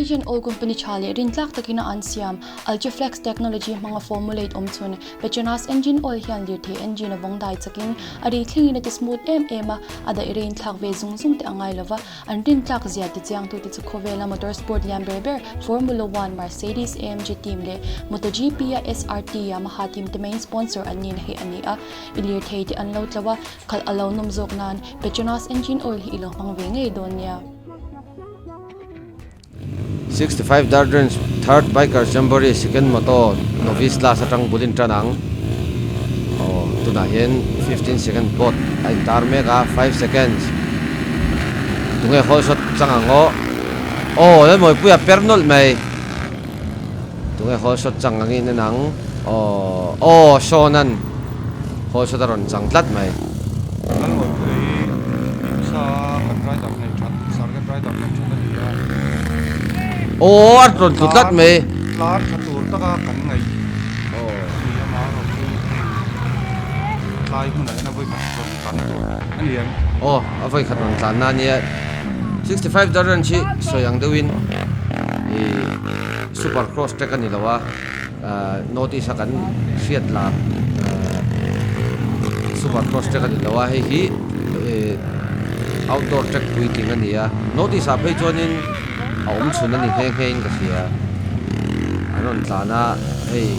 Engine Oil Company tha leh rintlak takin a an siam. Ultraflex technology hmanga formulate awm chhun Petronas engine oil hian lirthei engine a vawng dai chakin a ri thlengin a ti smooth em em a, a daih rein thlak ve zung zung te a ngai lova, an rintlak zia ti chiangtute chu khawvela motor sport lian ber ber Formula One, Mercedes AMG team leh MotoGP a SRT Yamaha team te main sponsor an nihna hi a ni a, i lirthei te an lo tlo a, khalh a lo nawm zawk nan Petronas engine oil hi i lo hmang ve ngei dawn nia. 65 Dirt Range Third Bikers Jamboree Second Moto Novice Class atang bulin tan ang. Aw tunah hian 15 second board a intar mek a, 5 seconds. Tunge hole shot chang ang aw. Aw Lalmawipuia per nawlh mai. Tunge hole shot chang angin en ang. Aw aw Sean-a'n hole shot a rawn chang tlat mai. Lalmawipuia hi Imsa kan rider nei that, Sarget rider nei that a ni a. Aw a rawn tlu tlat mai. Tlar tha tur taka kan ngaih a ni a, amaherawhchu hei tlai hmunah hian a vawikhat rawn tlan tur a ni ang. Aw a vawikhat rawn tlanna a nia. 65 Darren hi sawi ang deuhin ih super cross track a ni lo a. Notice a kan hriat lar super cross track a ni lo a hei hi outdoor track puitling a ni a notice ah phei chuanin a awm chhun a ni nghe nghe in ka hria an rawn tlan a hei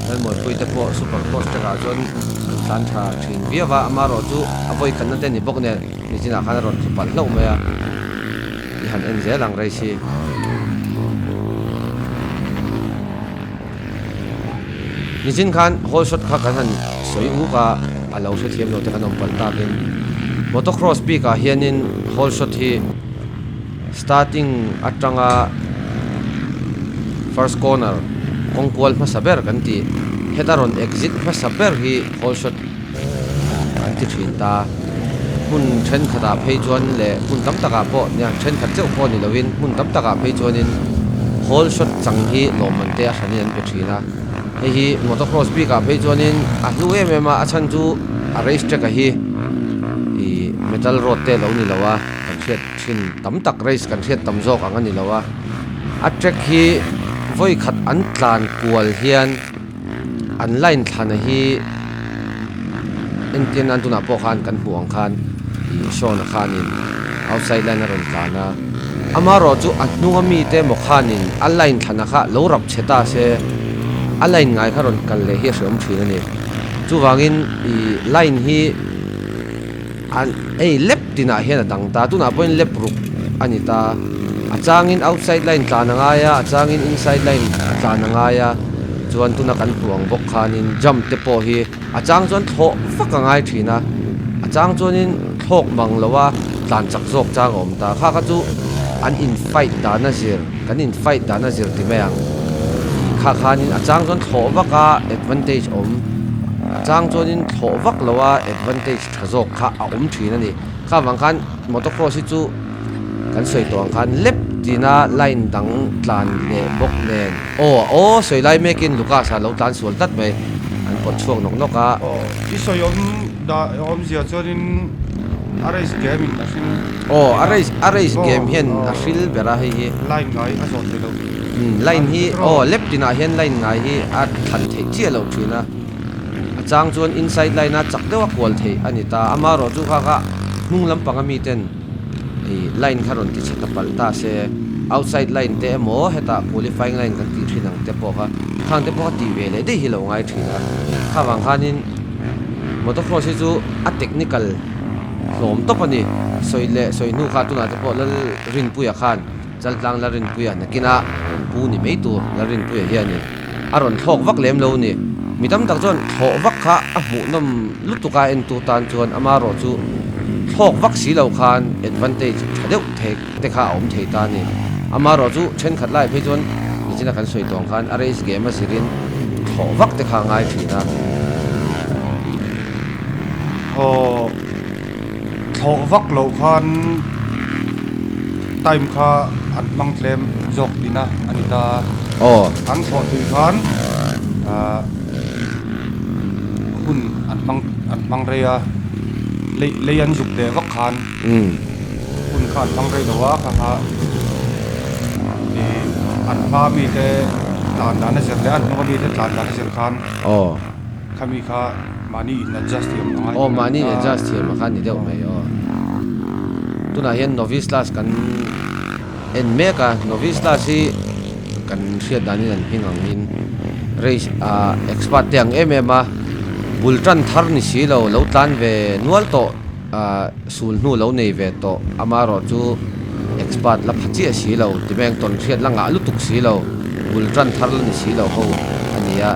Lalmuanpuii te pawh super cross track ah chuan an tlan tha thin viau a amaherawh chu a vawi khatna te a ni bawk nen nichinah khan a rawn thlu palh hlauh mai a. I han en zel ang race hi. Nichin khan hole shot kha kan han sawi uk a, a lo hrethiam lo te kan awm palh takin motocross bikah hianin hole shot hi starting atanga first corner kawng kual hmasa ber kan tih heta rawn exit hmasa ber hi hole shot an ti thin ta. Hmun thenkhatah phei chuan leh hmun tam takah pawh nia thenkhat chauh pawh ni loin hmun tam takah phei chuanin hole shot chang hi lawmman te a hranin an pe thin a. Hei hi motocross bikah phei chuanin a hlu em em a, a chhan chu a race track a hi ih metal road te lo ni lo a, kan hriat thin tam tak race kan hriat tam zawk ang a ni lo a. A track hi vawi khat an tlan kual hian. An line thlana hi entir nan tunah pawh khan kan hmuh ang khan ih Sean-a khanin outside line a rawn tlan a, amaherawh chu a hnunga mite emaw khanin a line thlana kha lo rap chhe ta se a line ngai kha rawn kal leh hi a hreawm thin a ni. Chuvangin ih line hi a hei lep tinah hian a dang ta, tunah pawhin lep ruk a ni ta, a changin outside line tlan a ngai a, a changin inside line tlan a ngai a, chuan tuna kan hmuh ang bawk khanin jump te pawh hi a chang chuan thlawh vak a ngai thin a, a chang chuanin thlawk mang lo a tlan chak zawk chang a awm ta, kha kha chu an in fight dan a zir, kan in fight dan a zir ti mai ang, kha khanin a chang chuan thlawh vak a advantage awm, a chang chuanin thlawh vak lo a advantage. Tha zawk kha a awm thin a ni. Kha vang khan motocross hi chu kan sawi tawh ang khan lep tina line dang tlan leh bawk nen aw aw sawi lai mekin Lucas-a lo tlan sual tlat mai an pawt chhuak nawk nawk a. Aw i sawi awm dah awmzia chuanin a race game in a hril Aw a race a race game hian a hril ber a hei hi. Line ngai a zawh theih loh. Umm line hi aw lep tinah hian line ngai hi a thlan theih chiah loh thin a. A chang chuan inside line a chak deuh a kual theih a ni ta. Amaherawh chu kha kha hnung lampang a miten ih line kha rawn ti chhe ta palh ta se, outside line te emaw hetah qualifying line kan tih thin ang te pawh kha khang te pawh kha tih ve leh daih hi lo ngai thin a. Kha vang khanin motocross hi chu a technical hlawm tawp a ni. Sawi leh sawi hnu kha tunah te pawh Lalrinpuia khan Chaltlang Lalrinpuia nakinah pu ni mai tur Lalrinpuia hianin. A rawn thlawk vak lem lo ni. Mi tam tak chuan thlawh vak kha a hmuhnawm lutuk a entu tan chuan amaherawh chu thlawk vak si lo khan advantage tha deuh thei te kha a awm thei ta a ni. Amaherawh chu thenkhat lai phei chuan nichina kan sawi tawng khan a race game a zirin thlawh vak te kha a ngai thin a. Aw thlawh vak loh khan time kha an hmang tlem zawk tina a ni ta. Aw. An thlawh tui khan ah hun an hmang an hmang rei a, lei lei an zuk leh vak khan hun kha an hmang rei lo a, kha kha ih. An hma mite tlan dan a zir leh a an hnunga mite tlan dan a zir khan khami kha mahni in adjust thiam a ngai. Aw mahni in adjust thiam a kha ni deuh mai aw. Tunah hian novice class kan en mek a, novice class hi kan hriat danin an hming angin race ah expert te ang em em a, bul tan thar ni si lo, lo tlan ve nual tawh. Sul hnu lo nei ve tawh, amaherawh chu expert la pha chiah si lo, timeng tawn hriat la ngah lutuk si lo, bul tan thar la ni si lo ho a ni a,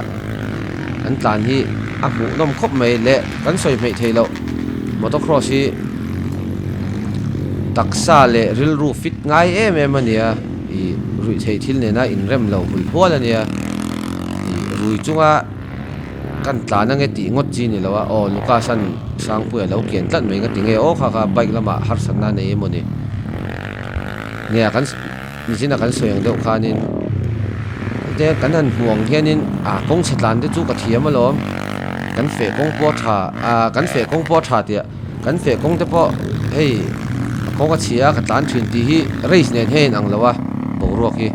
an tlan hi a hmuhnawm khawp mai le kan sawi hmeih thei loh motocross hi taksa leh rilru fit ngai em em a ni a, ih ruihtheih thil nena inrem lo hul hual a nia, ih rui chunga. Kan tlan ange tih ngawt chi ni lo a, aw Lucas-a'n Sangpuia lo kian tlat mai nga ti nge aw kha kha bike lamah harsatna a nei emaw ni? Nia kan nichin a kan sawi ang deuh khanin te kan han hmu ang hianin a kawng chhe tlan te chu ka thiam alawm, kan feh kawng pawh a tha ah kan feh kawng pawh a tha tih ah kan feh kawng te pawh hei a kawng a chhia a ka tlan thin tih hi race nen hian a inang lo a boruak hi.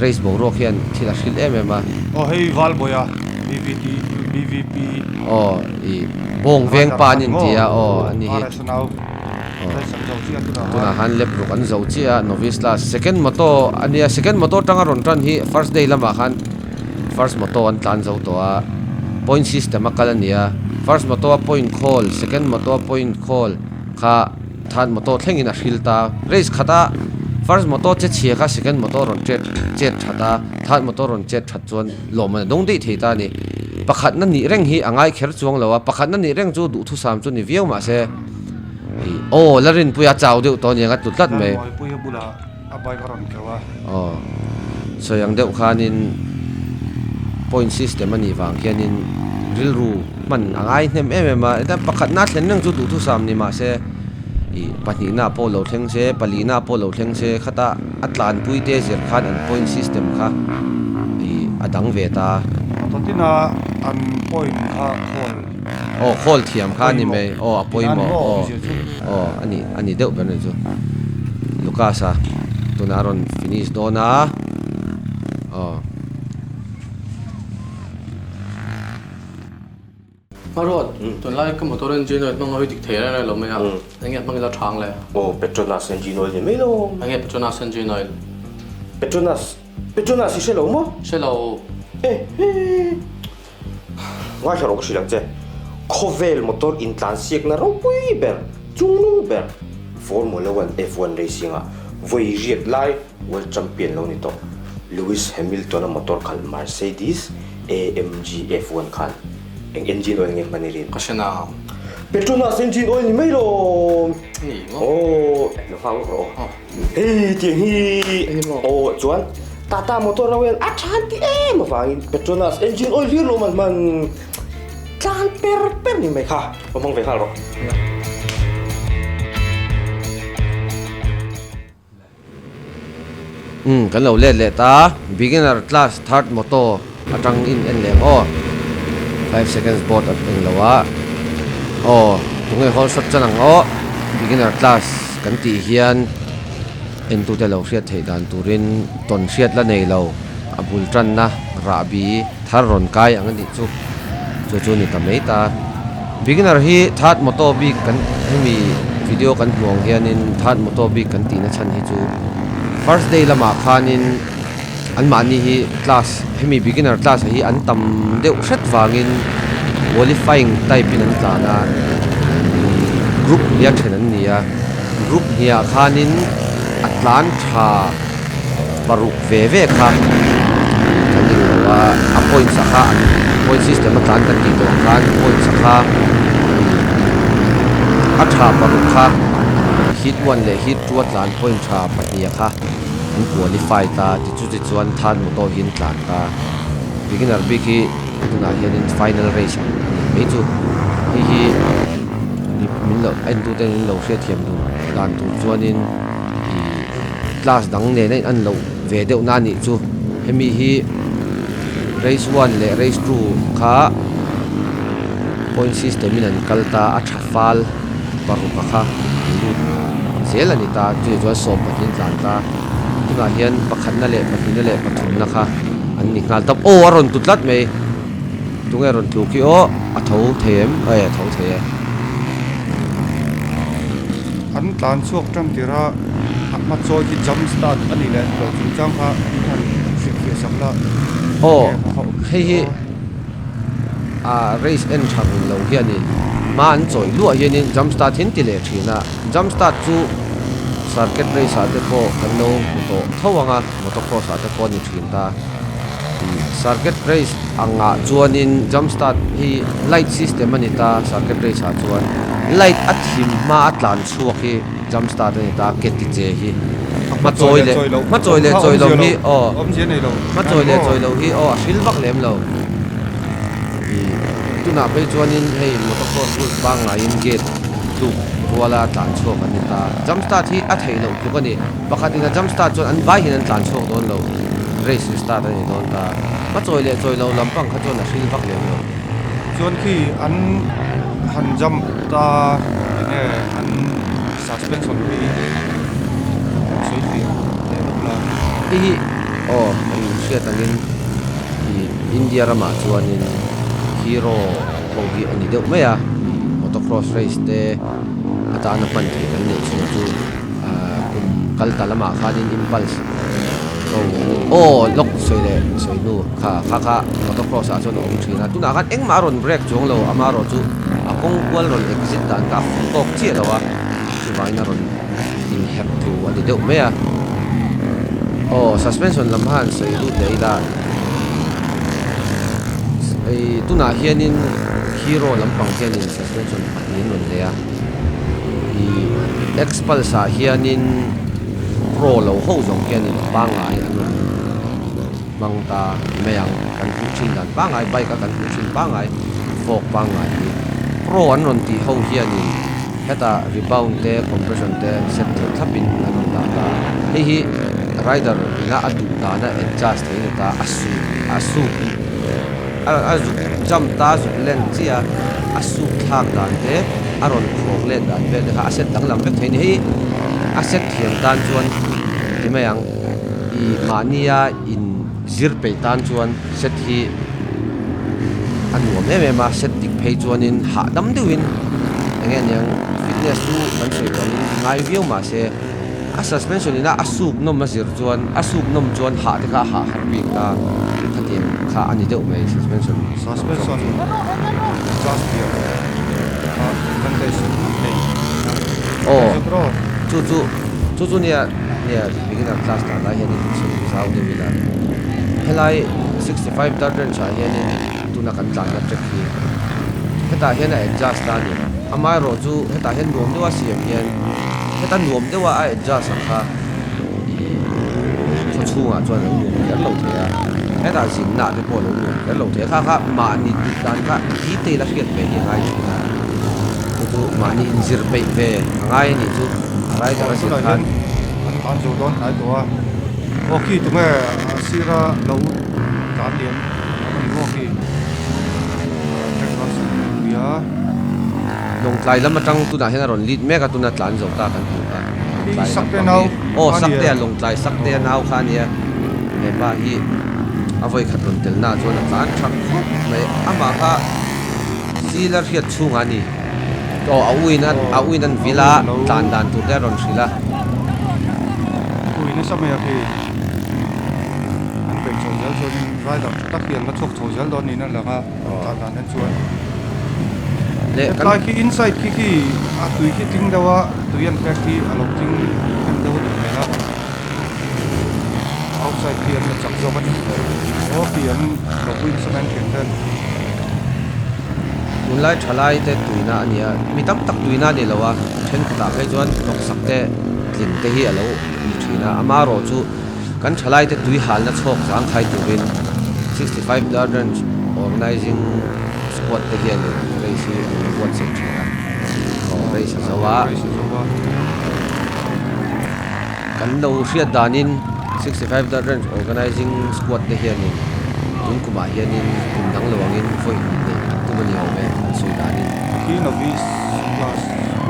Race boruak hian thil a hrilh em em a. Aw hei Valbawi a BVT BVP. Aw i bawng veng pa an inti a aw a ni hi. RS nau race an zo chiah tunah khan. Tunah khan lap ruk an zo chiah a novice class second moto a nia second moto atanga rawn tan hi first day lamah khan first moto an tlan zo tawh a point system a kal a nia first moto a point khawl second moto a point khawl kha Third motor thlengin a hril ta. Race khata first motor che chhia kha second motor rawn chet chet that a, third motor rawn chet that chuan lawmman a dawng daih thei ta a ni. Pakhatna nih reng hi a ngai kher chuang lo a, pakhatna nih reng chu duhthusam chu ni viau mah se ih aw la rinpui a chau deuh tawh a ni ang a tlu tlat mai. Lalmuaipuia bulah a bike a rawn keuh a. Aw sawi ang deuh khanin point system a nih vang hianin rilru hman a ngai hnem em em a, hetah pakhatna thlen reng chu duhthusam ni mah se ih pahnihna pawh lo thleng se palihna pawh lo thleng se khata a tlanpui te zir khan an point system kha ih a dang ve ta. Tawtina an point kha khawl. Aw khawl thiam kha a ni mai aw a pawimawh aw aw a ni a ni deuh ber a ni chu Lucas a tunah a rawn finish dawn a aw. Hmaruat tunlai ka motor engine oil hmang ho hi dik thei reng reng lo mai a enge hmang ila thang le. Aw Petronas engine oil ni mai lo. Enge Petronas engine oil? Petronas Petronas i hre lo maw? Hre lo. E he. Ngaithla rawh ka hrilh ang che, khawvel motor intlansiakna ropui ber, chungnung ber Formula One F1 racing ah vawi riat lai World Champion lo ni tawh Lewis Hamilton-a motor khalh Mercedes AMG F1 khan eng engine oil nge hman i rin? Ka hre na. Petronas engine oil ni mai lawm! Ni maw? Aw, lo nghak lawk rawh aw. Hei tiang hi aw chuan Tata motor lo hian a than ti em avangin Petronas engine oil hlir lo man hman tlan per per ni mai kha va hmang ve nghal rawh. Umm kan lo let leh ta beginner class third moto atang in en leh ang aw 5 seconds board a eng lo a aw tunge hawl shot chan ang aw beginner class kan tih hian entute lo hriat theih dan turin tawn hriat la nei lo a bul tanna rahbi thar rawn kai ang a nih chu chu chu ni ta mai ta beginner hi third moto bik kan hemi video kan hmuh ang hianin third moto bik kan tihna chhan hi chu first day lamah khanin. Anmahni hi class hemi beginner class ah hi an tam deuh hret vangin qualifying type in an tlan a group hnih a then an ni a group hnih ah khanin a tlan tha paruk ve ve kha an eng lo a a points ah kha an point system a tlan kan tih tawh ang khan points ah kha a tha paruk kha heat one leh heat two a tlan point tha pahnih ah kha. An qualify ta ti chu ti chuan third motor hi an tlan ta beginner bik hi tunah hianin final race ang a nih mai chu hei hi min lo en tu ten in lo hriatthiam duh dan tur chuanin ih class dang nen a in an loh ve deuh na a nih chu hemi hi race one leh race two kha point system in an kal ta a tha fal. Paruk a kha an lut zel a ni ta, chutiang chuan sawm pahnih an tlan ta. Tunah hian pakhatna leh pahnihna leh pathumna kha an ni nghal tawp. Aw a rawn tlu tlat mai. Tunge rawn tlu khi aw a tho thei em? Ae a tho thei e. An tlan chhuak tan tir a, a hma chawi khi jump start a ni leh lo chungchang kha in han hrilhfiah sak la. Aw hei hi a race en tha reng lo hianin hma an chawi luah hianin jump start hi an ti leh thin a, jump start chu circuit race ah te pawh kan lo hmu tawh tho ang a, motocross ah te pawh a ni thin ta. Circuit race angah chuanin jump start hi light system a ni ta, circuit race ah chuan light a thim hma a tlan chhuak hi jump start a ni ta, ke ti che hi hma chawi leh hma chawi leh chawi lo hi aw hma chawi leh chawi lo hi aw a hril vak lem lo ih tunah phei chuanin hei motocross rules pangngaiin gate tluk ruala tlan chhuak an ni ta, jump start hi a theih loh tluk a ni. Pakhat in a jump start chuan an vai hian an tlan chhuak dawn lo, race restart a ni dawn ta. Hma chawi leh chawi lo lampang kha chuan a hril vak lem lo. Chuan khi an han jump ta enge an suspension hi an sawi fiah leh lawk la. Hei hi aw kan hriat angin ih India ramah chuanin hero ho hi a ni deuh mai a, ih motocross race te atana hman theih kan neih chhung chu. Kum kal ta lamah khanin impulse ho aw lawk sawi leh sawi hnu kha kha kha motocross ah chuan a awm thin a tunah khan engmah a rawn break chuang lo amaherawh chu a kawng kual rawn exit dan kha a fuh tawk chiah lo a chuvangin a rawn inherh thu a ni deuh mai a aw suspension lam khan sawi lut leh ila ei tunah hianin hero lampang hianin suspension pahnih an rawn nei a. Ih Xpulse ah hianin pro lo ho zawng hianin pangngai an rawn hmang ta mai ang kan hmuh thin dan pangngai bike a kan hmuh thin pangngai fork pangngai hi pro an rawn tih ho hianin hetah rebound te compression te set theih thlapin an rawn dah ta hei hi rider ina a duh dana adjust theih a ni ta a su a suk a zuk jump ta a zuk len chiah a a suk thlak dan te a rawn khawk let dan vel te kha a set danglam vek thei a ni hei a set thiam tan chuan ti mai ang ih mahnia in zir peih tan chuan set hi a nuam em em a set dik phei chuanin hahdam deuhin eng nge niang fitness chu kan sawi tawh angin ngai viau mahse. A suspension ina a suk nawm a zir chuan a suk nawm chuan hah te kha a hah har bik ta khatiang kha a ni deuh mai suspension Suspension adjust thiam kha advantage an nei Aw chu chu chu chu nia nia beginner class dan lai hianin sawi zau deuh ila helai 65 dirt range ah hianin tuna kan tlanna track hi hetah hian a adjust ta a ni amaherawh chu hetah hian nuam deuha siam hian. Heta nuam deuha a adjust ang kha ih khaw chhungah chuan a lo nuam kher lo thei a, hetah zinna te pawh a lo nuam kher lo thei a, kha kha mahni duh dan kha detail a hriat ve hi a ngai thin a, chu chu mahni inzir peih ve a ngai a nih chu a rider a zir khan. An tlan zo dawn hnai tawh a, aw khi tunge a sira lo tlan liam a ni maw khi Jack Russell nia. Lawngtlai lam atang tunah hian a rawn lead mek a, tuna tlan zo ta kan hmu kha. Lawngtlai lam pang hi. Aw Saktea Lawngtlai Saktea nau kha a nia. He pa hi a vawi khat rawn tel naah chuan a tlan tha khawp mai. Amah kha Sila hriat chhungah a ni. Aw a uin a uin an vil a, tlan dan tur te a rawn hrilh a. Ui nasa mai a khi. An peih chho zel chuanin rider tha tak hi an la chhuak chho zel dawn niin a lang a. Tlan dan hian chuan hetlai khi inside khi khi a tui khi tling deuh a tui an pek khi a lo tling em deuh a duh hmel a outside khi an la chak zawk a ni aw khi an lo pui nasa mai an thian ten. Tunlai thalai te tuina a ni a mi tam tak tuina a ni lo a thenkhatah phei chuan hnawksak te tling te hi a lo ni thin a amaherawh chu Kan thalaite tui halna chhawk zangkhai turin 65 Dirt Ranch Organising Squad te hianin race hi an buatsaih thin a, aw race a zo a. Kan lo hriat danin 65 Dirt Ranch Organising Squad te hianin tun kumah hianin kum dang lo angin vawi hnih neih an tum a ni awm e an sawi danin. Khi novice class.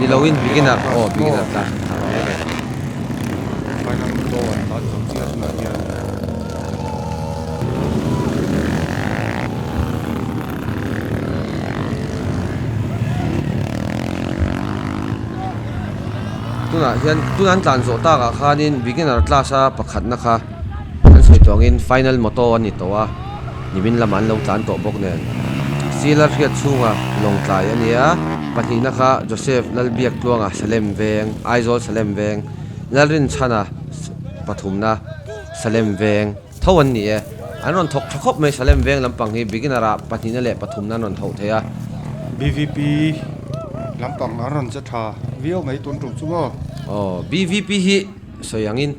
Ni loin beginner aw beginner class an thar mek e. Final moto an tlan zo chiah tunah hian. Tunah hian tuna an tlan zawh takah khanin beginner class a pakhatna kha an sawi tawh angin final moto a ni tawh a, nimin lamah an lo tlan tawh bawk nen Sila hriat chhunga lawngtlai a nia, pahnihna kha Joseph Lalbiak Tluanga Salem Veng, Aizawl Salem Veng, Lalrinchhana pathumna Salem Veng tho an ni e. An rawn thawk tha khawp mai Salem Veng lampang hi beginner ah pahnihna leh pathumna an rawn tho thei a. BVP lampang an rawn che tha viau mai tun tum chu maw? Aw, BVP hi sawi angin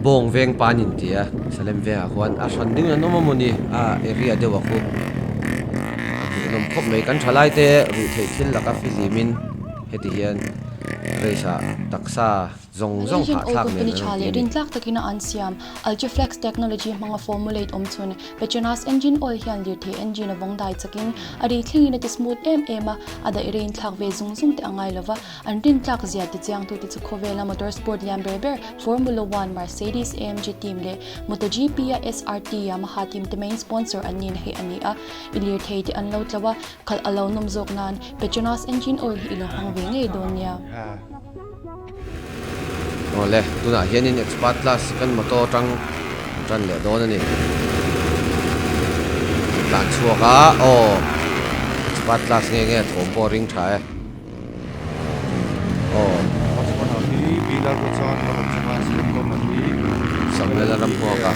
Bawng Veng pa an inti a, Salem Vengah khuan a hran deuhin an awm a mawni a area deuh a khu a hmuhnawm khawp mai. Kan thalai te ruh theih thil laka fihlimin heti hian race ah taksa zawng zawng Malaysian oil hahthlak nen company an tha rawn ti leh a ni. rintlak takin a an siam. Ultraflex technology hmanga formulate awm chhun Petronas engine oil hian lirthei engine a vawng dai chakin a ri thlengin a ti smooth em em a, a daih rein thlak ve zung zung te a ngai lova, an rintlak zia ti chiangtute chu khawvela motor sport lian ber ber Formula One, Mercedes AMG team leh MotoGP a SRT Yamaha team te main sponsor an nihna hi a ni a, i lirthei te an lo tlo a, khalh a lo nawm zawk nan Petronas engine oil hi i lo hmang ve ngei dawn nia. Awle, tunah hianin expert class kan motor atang tan leh dawn a ni. An tlan chhuak a, aw expert class nge nge thawm pawh a ring tha e. Aw. Samuel a ram hmuak a, aw.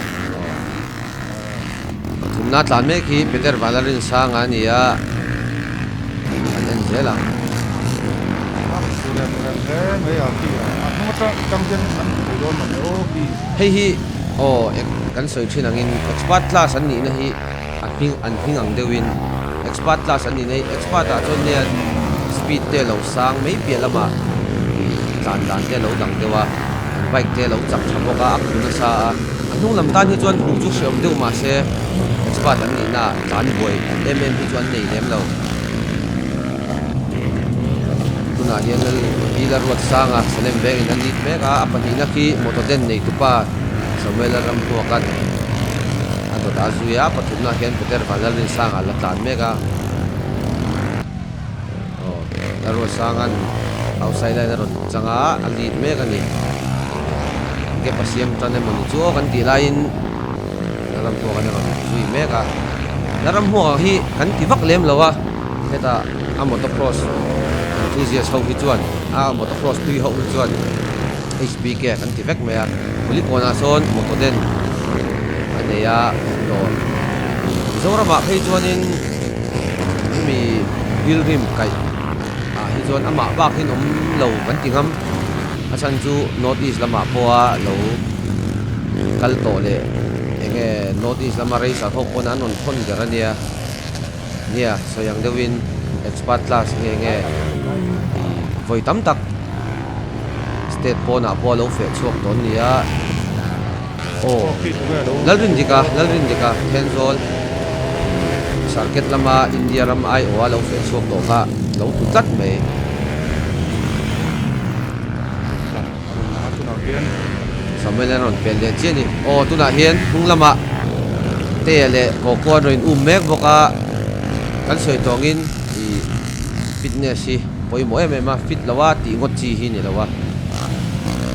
Pathumna tlan mek hi Peter Vanlalrinsanga a ni a, an en zel ang. Hei hi aw kan sawi thin angin expert class an nihna hi a hming an hming ang deuhin expert class an nihna hi expert ah chuan nia speed te a lo sang mai piah lamah ih tlan dan te a lo dang deuh a, an bike te a lo chak tha bawk a, a khu nasa a. A hnung lam tan hi chuan hmuh chu hreawm deuh mah se expert an nihna ah tlan buai em em hi chu an nei lem lo. Tunah hian Lal Ila Ruatsanga Salem vengin a lead mek a, a pahnihna khi motor den nei tupa Samuela Ramhmuaka'n a dawt a zui a, a pathumna ah hian Peter Vanlalrinsanga la tlan mek a. Aw, Lal Ruatsanga'n outside line a rawn chang a, a lead mek a ni. Gap a siam tan emaw ni chu aw kan tih laiin Lalramhmuaka'n a rawn zui mek a. Lalramhmuaka hi kan ti vak lem lo a, hetah a motocross enthusiast ho hi chuan a motocross tui ho hi chuan HBK kan ti vek mai a. Kulikawnah sawn motor den a nei a dawr. Mizoramah phei chuanin. Hemi pilgrim kaih ah hi chuan amah bak hian awm lo kan ti ngam. A chhan chu North East lamah pawha lo kal tawh leh eng nge North East lama racer ho pawn an rawn thawn ber a nia. Nia sawi ang deuhin expert class nge nge ih vawi tam tak state pawnah pawh a lo feh chhuak tawh an ni a. Aw, Lalrindika, Lalrindika, Thenzawl Circuit lama India ram aiawha lo feh chhuak tawh kha lo tlu tlat mai. Samuel an rawn pel leh chiah a ni. Aw, tunah hian hnung lamah Tea leh Kawkaw an rawn in um mek bawk a, kan sawi tawngin ih fitness hi pawimawh em em a, fit lo a tih ngawt chi hi ni lo a,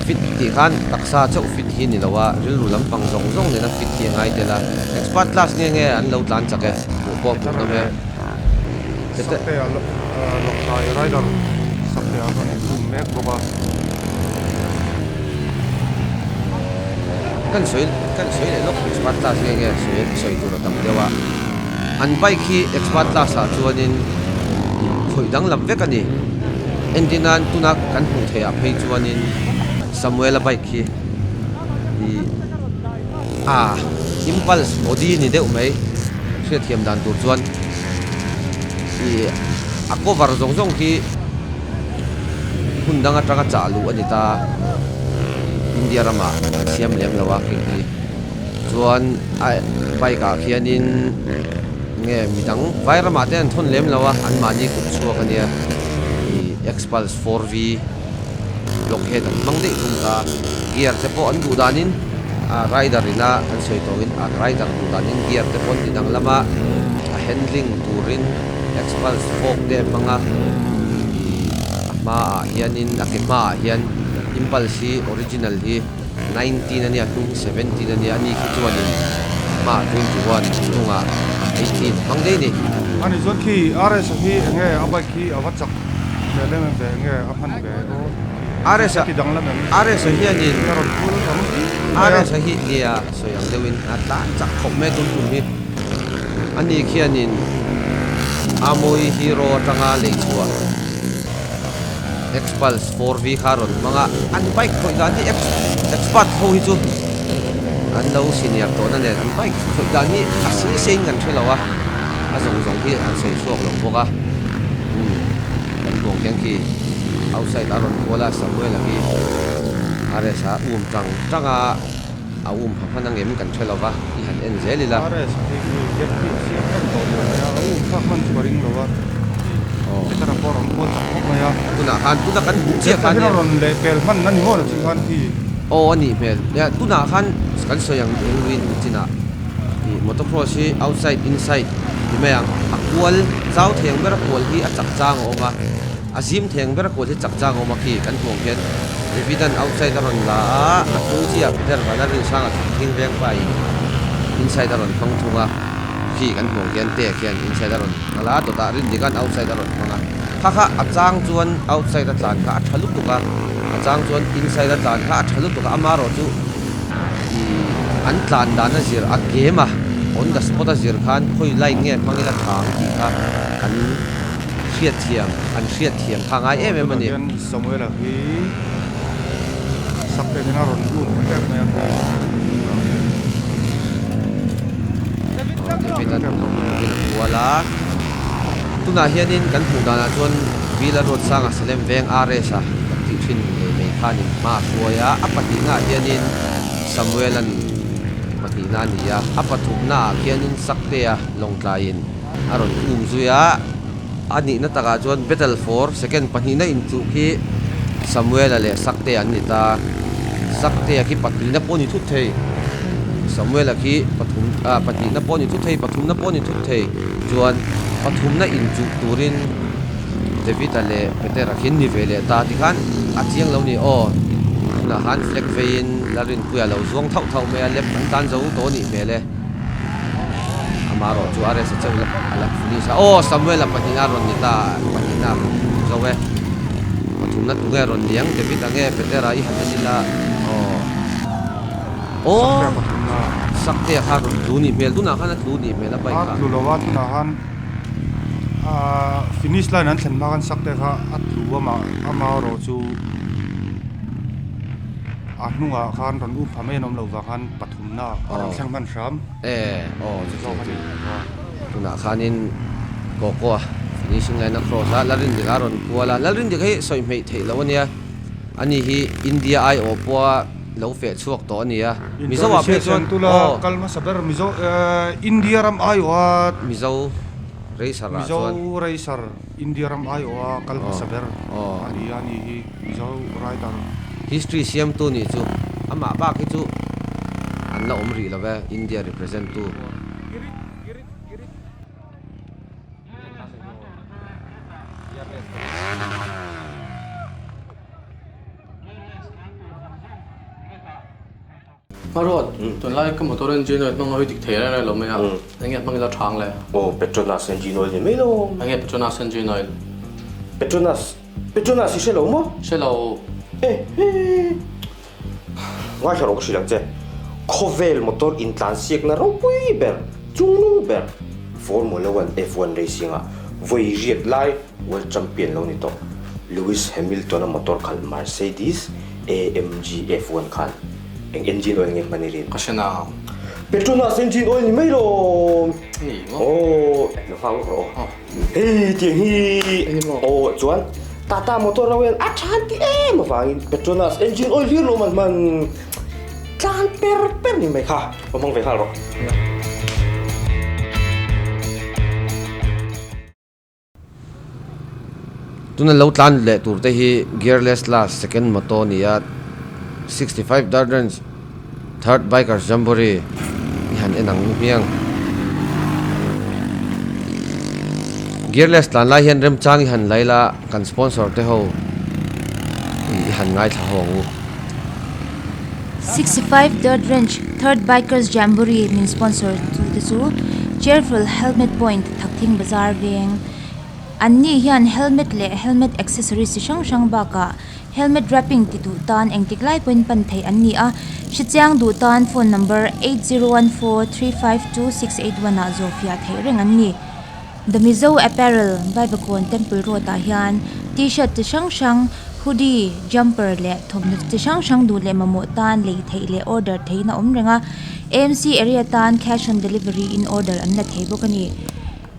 fit tih khan taksa chauh fit hi ni lo a, rilru lampang zawng zawng nena fit hi a ngai tel a, expert class nge nge an lo tlan chak e, hmuh pawh hmuh nawm e. Saktea Lawngtlai rider Saktea rawn in um mek bawk a. Kan sawi kan sawi leh lawk expert class nge nge sawi sawi tur a tam deuh a. An bike hi expert class ah chuanin khawih danglam vek a ni. Entir nan tuna kan hmuh theih ah phei chuanin Samuela bike hi ih ah impulse body ni deuh mai hriatthiam dan tur chuan ih a cover zawng zawng khi hmun dang atanga chah luh a ni ta. India ramah an siam lem lo a khing hi. Chuan a bike ah khianin nge midang vai ramah te an thawn lem lo a, anmahni kut chhuak a nia ih Xpulse 4V Block head an hmang daih thung ta. Gear te pawh an duh danin a rider ina kan sawi tawhin a rider duh danin gear te pawh an ti danglam a, a handling turin Xpulse fork te a hmang a, ih a hmaah hianin a ke hmaah hian Impulse hi original hi 19 a nia hnung hi 17 a nia ani khi chuanin a hmaah 21 hnungah 18 a hmang daih a ni. Ani chuan khi RS a hi enge a bike hi a va chak hmel em em ve enge a hman ve aw RS a ti danglam em RS a hianin a rawn phul ang mai a. RS a hi nia sawi ang deuhin a tlan chak khawp mai a tum tum hi ani khianin Amui Hero atanga lei chhuah. Xpulse 4V kha a rawn hmang a, an bike khawih dan hi expert ho hi chu an lo senior tawhna nen an bike khawih dan hi a sei seiin kan hre lo a, a zawng zawng hi an sawi chhuak lo bawk a, umm kan buang khian khi outside a rawn kual a Samuel-a khi RS a um tang tang a. A um ha hman angem kan hre lova, i han en zel ila. RS a hi khi gap hi a siam hman tawh lo mai a, a um thlak hman chu ka ring lo a, Petera pawh a rawn kual chak khawp mai a. Tunah khan, tuna kan hmuh chiah khan hian. A rawn leh pel hman a ni maw la chih khan khi. Aw a nih hmel, nia tunah khan kan sawi ang engluin chinah ih motocross hi outside inside ti mai ang, a kual zau theng ber a kual hi a chak chang a awm a, a zim theng ber a kual hi chak chang a awm a khi kan hmuh ang khian. David-a'n outside a rawn la a, a hnung chiah Peter Vana Rinsanga thing veng pa in inside a rawn hmang thung a, khi kan hmuh ang khian te khian inside a rawn kal a, dawtah Rindika'n outside a rawn hmang a, kha kha a chang chuan outside a tlan kha a tha lutuk a, a chang chuan inside a tlan kha a tha lutuk a, amaherawh chu ih an tlan dan a zir a game a, on the spot a zir khan khawi line nge hmang ila tha ang tih kha an. Hriatthiam, an hriatthiam kha ngai em em a ni. Tunah hian Samuela hi sak te hian a rawn lut em mai a khi. David a David a kual a. Tunah hianin kan hmuh danah chuan Vila Road sanga Salem veng RS a kan tih thin ngei mai khanin hma a hruai a. A pahnihnaah hianin Samuela'n pahnihna a ni a. A pathumnaah khianin Saktea Lawngtlaiin A rawn um zui a, a nihna takah chuan battle for second pahnihna inchuh khi Samuela leh Saktea an ni ta. Saktea khi pahnihna pawh a ni thut thei, Samuela khi pathum ah pahnihna pawh a ni thut thei, pathumna pawh a ni thut thei. Chuan pathumna inchuh turin David-a leh Petera khi an ni ve leh ta tikhan a chiang lo ni aw. Tunah khan flag veiin Lalrinpuia lo zuang thauh thauh mai a, left an tan zo tawh a nih hmel e. Amaherawh chu RS a chauh a la finish a, aw Samuel a pahnihna a rawn ni ta, pahnihna a rawn zo e, pathumna tunge a rawn ni ang, David ange Petera i han en ila, aw aw Saktea kha a rawn tlu nih hmel, tunah khan a tlu nih hmel a bike kha. A tlu lo a, tunah khan finish line an thlen hma khan Saktea kha a tlu a, amaherawh chu. A hnungah khan rawn up pha mai an awm loh vang khan pathumna a rawn thleng hman hram. E aw chu zawk a ni. Tunah khanin Kawkaw a finishing line a cross a, Lalrindik a rawn kual a, Lalrindik hi sawi hmeih theih loh a nia, ani hi India aiawh pawha lo feh chhuak tawh a ni a, Mizo ah phei chuan aw. Kal hmasa ber Mizo India ram aiawh a. Mizo racer ah chuan. Mizo racer India ram aiawh a kal hmasa ber a ni a, ani hi. Mizo writer. History siamtu nih chu amah bak hi chu an la awm rih lo ve India represent tu. Hmaruat, tunlai ka motor engine oil hmang ho hi dik thei reng reng lo mai a, enge hmang ila thang le? Aw, Petronas engine oil ni mai lo. Enge Petronas engine oil? Petronas, Petronas i hre lo maw? Hre lo. E he, ngaithla rawh ka hrilh ang che. Khawvel motor intlansiakna ropui ber, chungnung ber, Formula One, F1 racing ah vawi riat lai World Champion lo ni tawh. Lewis Hamilton-a motor khalh Mercedes AMG F1 khan eng engine oil nge hman i rin? Ka hre na. Petronas engine oil ni mai lo. Hei maw? Aw, lo nghak lawk rawh aw. Hei tiang hi. Eng maw? Aw, chuan Tata motor lo hian a than ti em avangin Petronas engine oil hlir lo man hman tlan per per ni mai kha. Lo hmang ve nghal rawh. Tuna lo tlan leh tur te hi Gearless Last Second Moto a ni a, 65 Dirt Ranch Third Bikers Jamboree i han en ang hmiang. Gearless tlan lai hian remchang i han lai la, kan sponsor te ho i han ngaithla ho ang u. 65 Dirt Ranch Third Bikers Jamboree min sponsor tu te chu Cheerful Helmet Point Thakthing Bazar veng. Anni hian helmet leh helmet accessories chi hrang hrang bakah helmet wrapping ti duh tan engtik lai pawhin pan theih an ni a, hrechiang duh tan phone number 8014352681 ah zawhfiah theih reng an ni. The Mizo Apparel, Vaivakawn Temple Road ah hian T-shirt chi hrang hrang, hoodie, jumper leh thawmhnaw chi hrang hrang duh leh mamawh tan lei theih leh order theihin a awm reng a, AMC area tan cash on delivery in order an la thei bawk a ni.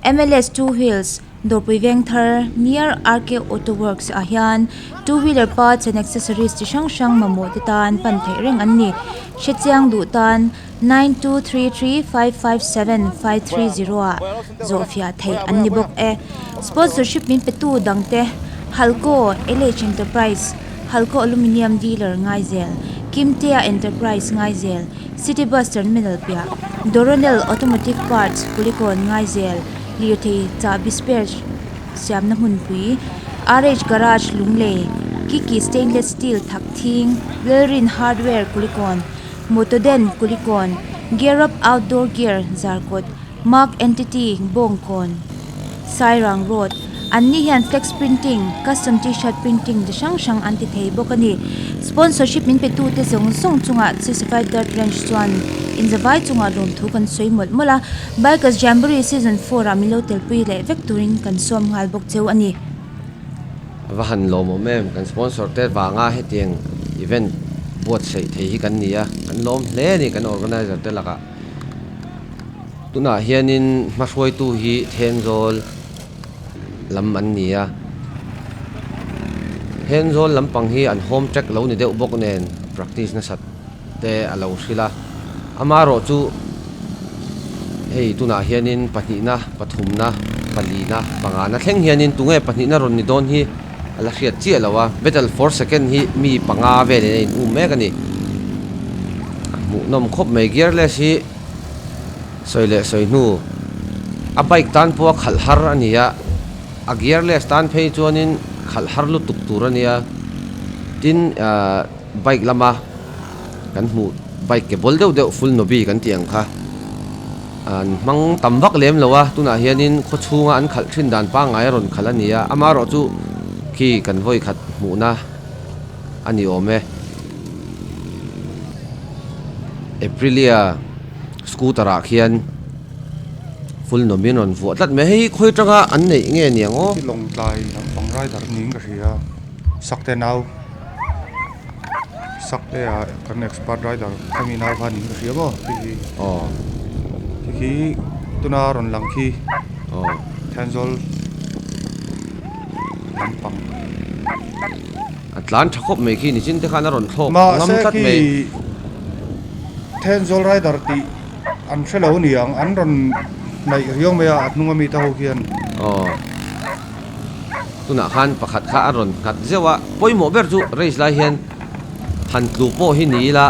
MLS Two Wheels, Dawrpui Vengthar, near RK Auto Works ah hian two wheeler parts and accessories chi hrang hrang mamawh te tan pan theih reng an ni. Hrechiang duh tan 9233557530 ah zawhfiah theih an ni bawk e. Sponsorship min pe tu dang te Halco LH Enterprise, Halco Aluminium Dealer Ngaizel, Kimtea Enterprise Ngaizel, City Bus Terminal piah, Doronel Automotive Parts, Kulikawn Ngaizel, Lirthei chahbi spare siamna hmunpui, RH Garage Lunglei, Kiki Stainless Steel Thakthing, Lalrin Hardware Kulikawn, Motoden Kulikawn, Gear Up Outdoor Gear Zarkawt, Mark Entity Bawngkawn, Sairang Road, Anni hian flex printing, custom t-shirt printing chi hrang hrang an ti thei bawk a ni. Sponsorship min pe tute zawng zawng chungah 65 Dirt Ranch chuan inzavai chungah lawmthu kan sawi mawlh mawlh a, Bikers Jamboree Season 4 ah min lo telpui leh vek turin kan sawm nghal bawk cheu a ni. A va han lawmawm em, kan sponsor te vanga hetiang event buatsaih thei hi kan ni a, kan lawm hle a ni kan organizer te lakah. Tunah hianin hmahruaitu hi Thenzawl lam an ni a, Thenzawl lampang hi an home track lo ni deuh bawk nen practice nasat te a lo hrilh a, amaherawh chu hei tunah hianin pahnihna, pathumna, palina, pangana thleng hianin tunge pahnihna rawn ni dawn hi a la hriat chiah lo a, battle for second hi mi panga velin a in um mek a ni. A hmuhnawm khawp mai gearless hi sawi leh sawi hnu a bike tan pawh a khalh har a ni a, a gearless tan phei chuanin khalh har lutuk tur a nia, tin ahh bike lama kan hmuh bike ke bawl deuh deuh full nobi kan tih ang kha an hmang tam vak lem lo a, tunah hianin khaw chhunga an khalh thin dan pangngai a rawn khalh a ni a, amaherawh chu khi kan vawi khat hmuhna. a ni awm e. Aprilia scooter ah khian full nawmin rawn vuah tlat mai hei khawi atanga an neih nge niang aw. Hi lawngtlai lampang rider niin ka hria sakte nau sakte ah kan expert rider khami nau kha niin ka hria maw khi hi aw khi khi tuna rawn lang khi aw Thenzawl lampang. A tlan tha khawp mai khi nichin te khan a rawn thlawk ngam tlat mai. Mahse khi Thenzawl rider tih an hre lo niang an rawn hnaih riau mai a a hnung ami te ho khian. Aw tunah khan pakhat kha a rawn nghat zeuh a pawimawh ber chu race lai hian han tlu pawh hi ni ila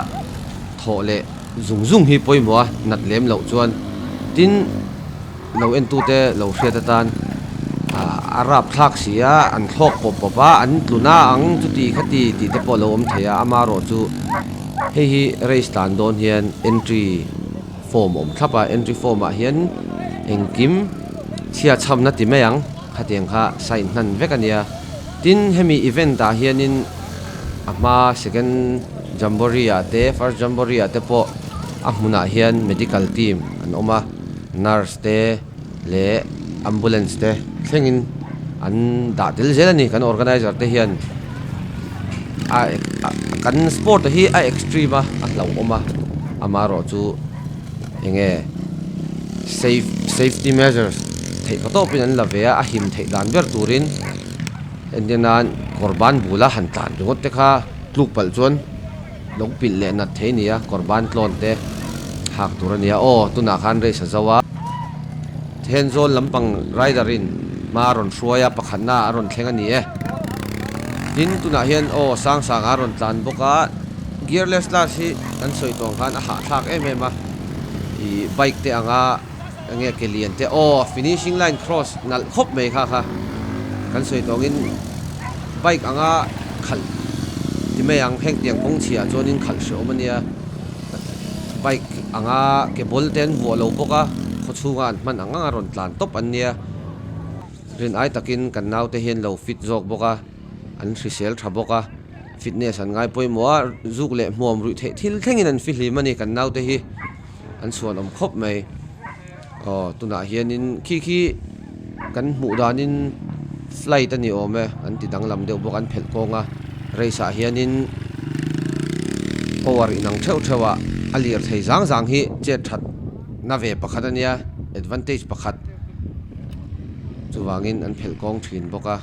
thawh leh zung zung hi pawimawh a nat lem loh chuan tin. Lo entute lo hriat atan a rap thlak si a, an thlawk pawp pawp a, an tlu na ang chuti khati tih te pawh a lo awm thei a, amaherawh chu hei hi race tlan dawn hian entry form a awm thlap a, entry form ah hian engkim chhia chhamna ti mai ang khatiang kha sign hnan vek a nia. Tin hemi event ah hianin a hma second jamboree ah te first jamboree ah te pawh a hmunah hian medical team an awm a. Nurse te leh ambulance te thlengin an dah tel zel a ni kan organizer te hian a kan sport hi a extreme a a hlauhawm a amaherawh chu enge safe safety measures theih pa tawpin an la ve a a him theih dan ber turin entir nan kawr ban bula han tlan ringawt te kha tluk palh chuan. Lo pilh leh nat thei nia, kawr ban tlawn te hak tur a nia aw, tunah khan race a zo a. Thenzawl lampang rider in hma a rawn hruai a, pakhatna a rawn thleng a ni e. Tin, tunah hian aw sang sang a rawn tlan bawk a, gearless clutch hi kan sawi tawh ang khan a hahthlak em em a, ih bike te anga enge ke lian te aw finishing line cross nalh khawp mai kha kha kan sawi tawh angin bike anga khalh ti mai ang heng tiang kawng chhiah chuanin khalh hrehawm a nia bike anga ke ball te an vuah lo bawk a khawchhunga an hman ang ang a rawn tlan tawp an nia. Rin ai takin kan naute hian lo fit zawk bawk a, an hrisel tha bawk a, fitness an ngai pawimawh a, zuk leh hmuam ruih theih thil thlengin an fihlim a ni kan naute hi an chhuanawm khawp mai. Aw tunah hianin khi khi kan hmuh danin flight a ni awm e an ti danglam deuh bawk an phelh kawng a, race ah hianin power inang theuh theuh ah a lir thei zang zang hi chet that na ve pakhat a nia advantage pakhat. Chuvangin an phelh kawng thin bawk a.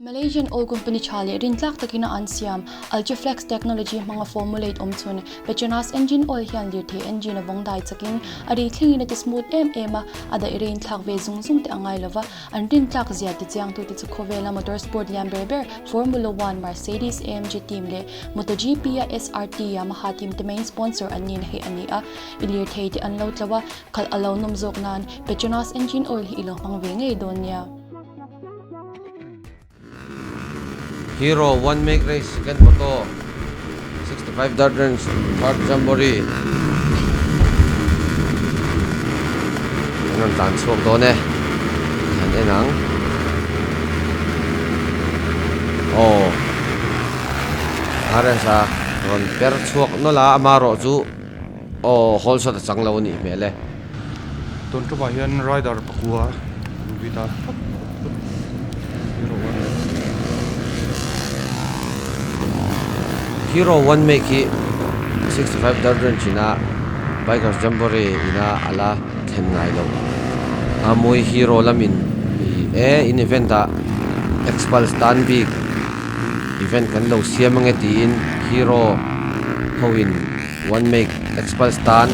Malaysian oil company tha leh rintlak takin a an siam Ultraflex technology hmanga formulate awm chhun Petronas engine oil hian lirthei engine a vawng dai chakin a ri thlengin a ti smooth em em a, a daih reiin thlak ve zung zung te a ngai lova, an rintlak zia ti chiangtute chu khawvela motor sport lian ber ber Formula One, Mercedes AMG team leh MotoGP a SRT Yamaha team te main sponsor an nihna hi a ni a. I lirthei te an lo tlo a, khalh a lo nawm zawk nan Petronas engine oil hi i lo hmang ve ngei dawn nia. Hero one make race second moto 65 dirt range third jamboree an rawn tlan chhuak dawn e han en ang aw RS a rawn per chhuak nawlh a amaherawh chu Aw hawl shot a chang lo a nih hmel e. Tun tumah hian rider pakua an vit a. Hero one make. Hero one make hi 65 dirt range ina Bikers Jamboree ina a la thlen ngai lo. A mawi hero lamin e in event ah Xpulse tan bik event kan lo siam ange tiin hero ho in One make Xpulse tan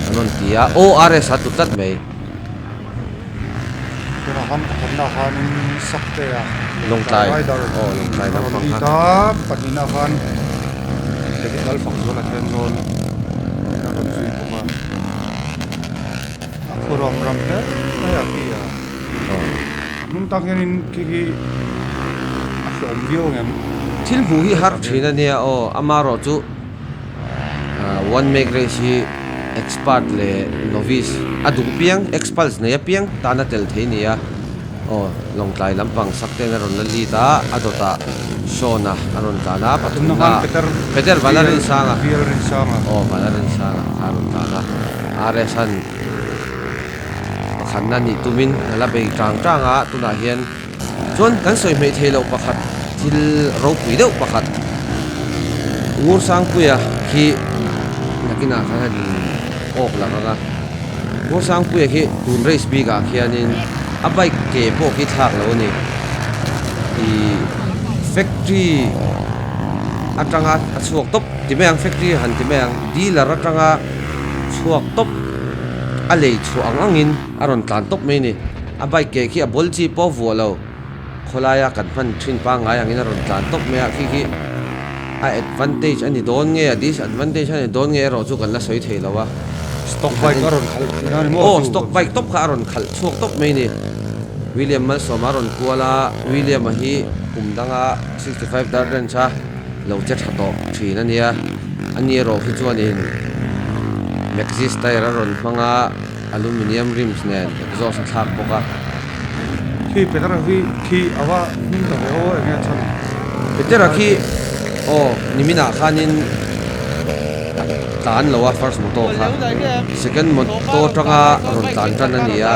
an rawn ti a, ORS a tlu tlat mai. Tunah khan pakhatna khanin Saktea Lawngtlai rider aw Lawngtlai a rawn naupang lead kha. a, pahnihna khan David Lalfakzuala Thenzawl a rawn zui bawk a, a khuarawm ram hle mai a khi a. Hnung tak hianin khi khi a hlawm viau ang em? Thil hmuh hi har thin a nia aw, amaherawhchu One make race hi expert leh novice a duh piang, xpulse nei apiang tan a tel thei nia. Aw, Lawngtlai lampang sak ten a rawn la lead a, a dawtah Sean-a a rawn tlan a, pathumna Peter Vanarinsanga aw Vanarinsanga kha a rawn tlan a, RS-a'n pakhatna nih tumin a la bei tang tang a, tunah hian. Chuan kan sawi hmeih theih loh pakhat thil ropui deuh pakhat Ngursangpuia khi nakinah khan han awk lang ang a. Ngursangpuia khi tun race bikah khianin a bike ke pawh khi thlak lo a ni. Ih factory atanga a chhuak tawp ti mai ang factory han ti mai ang dealer atanga chhuak tawp a lei chhuah ang angin a rawn tlan tawp mai a ni. A bike ke khi a ball chi pawh vuah lo. Khawlaia kan hman thin pangngai angin a rawn tlan tawp mai a, khi khi a advantage a ni dawn nge a disadvantage a ni dawn nge erawh chu kan la sawi thei lo a. Stock bike a rawn khalh tihna a ni maw chu? Aw, stock bike tawp kha a rawn khalh chhuak tawp mai a ni. William Malsawma a rawn kual a, William-a hi kum danga 65 dirt range a lo che tha tawh thin a nia. Ani erawh khi chuanin Maxxis tyre a rawn hmang a. Aluminium rims nen exhaust a thlak bawk a. Khi Petera hi khi a va hming ta ve aw enge a chhan? Petera khi aw niminah khanin a tlan lo a first moto kha second moto atanga rawn tlan tan a ni a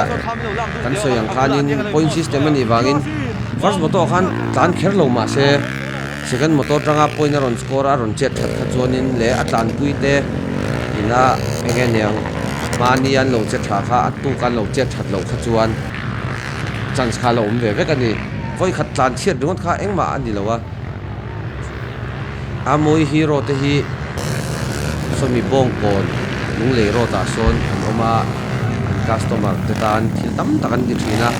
kan sawi ang khanin point system a nih vangin first moto khan tlan kher lo mahse Second motor atanga point a rawn score a, a rawn chet that kha chuanin leh a tlanpui te ina eng nge niang mahni an lo che tha kha a tuk an lo chet that loh kha chuan chance kha a la awm ve vek a ni. Vawi khat tlan chhiat ringawt kha engmah a ni lo a, a mawi hero te hi sawmi bawngkawn lunglei road ah sawn an awm a, an customer te tan thil tam tak an ti thin a.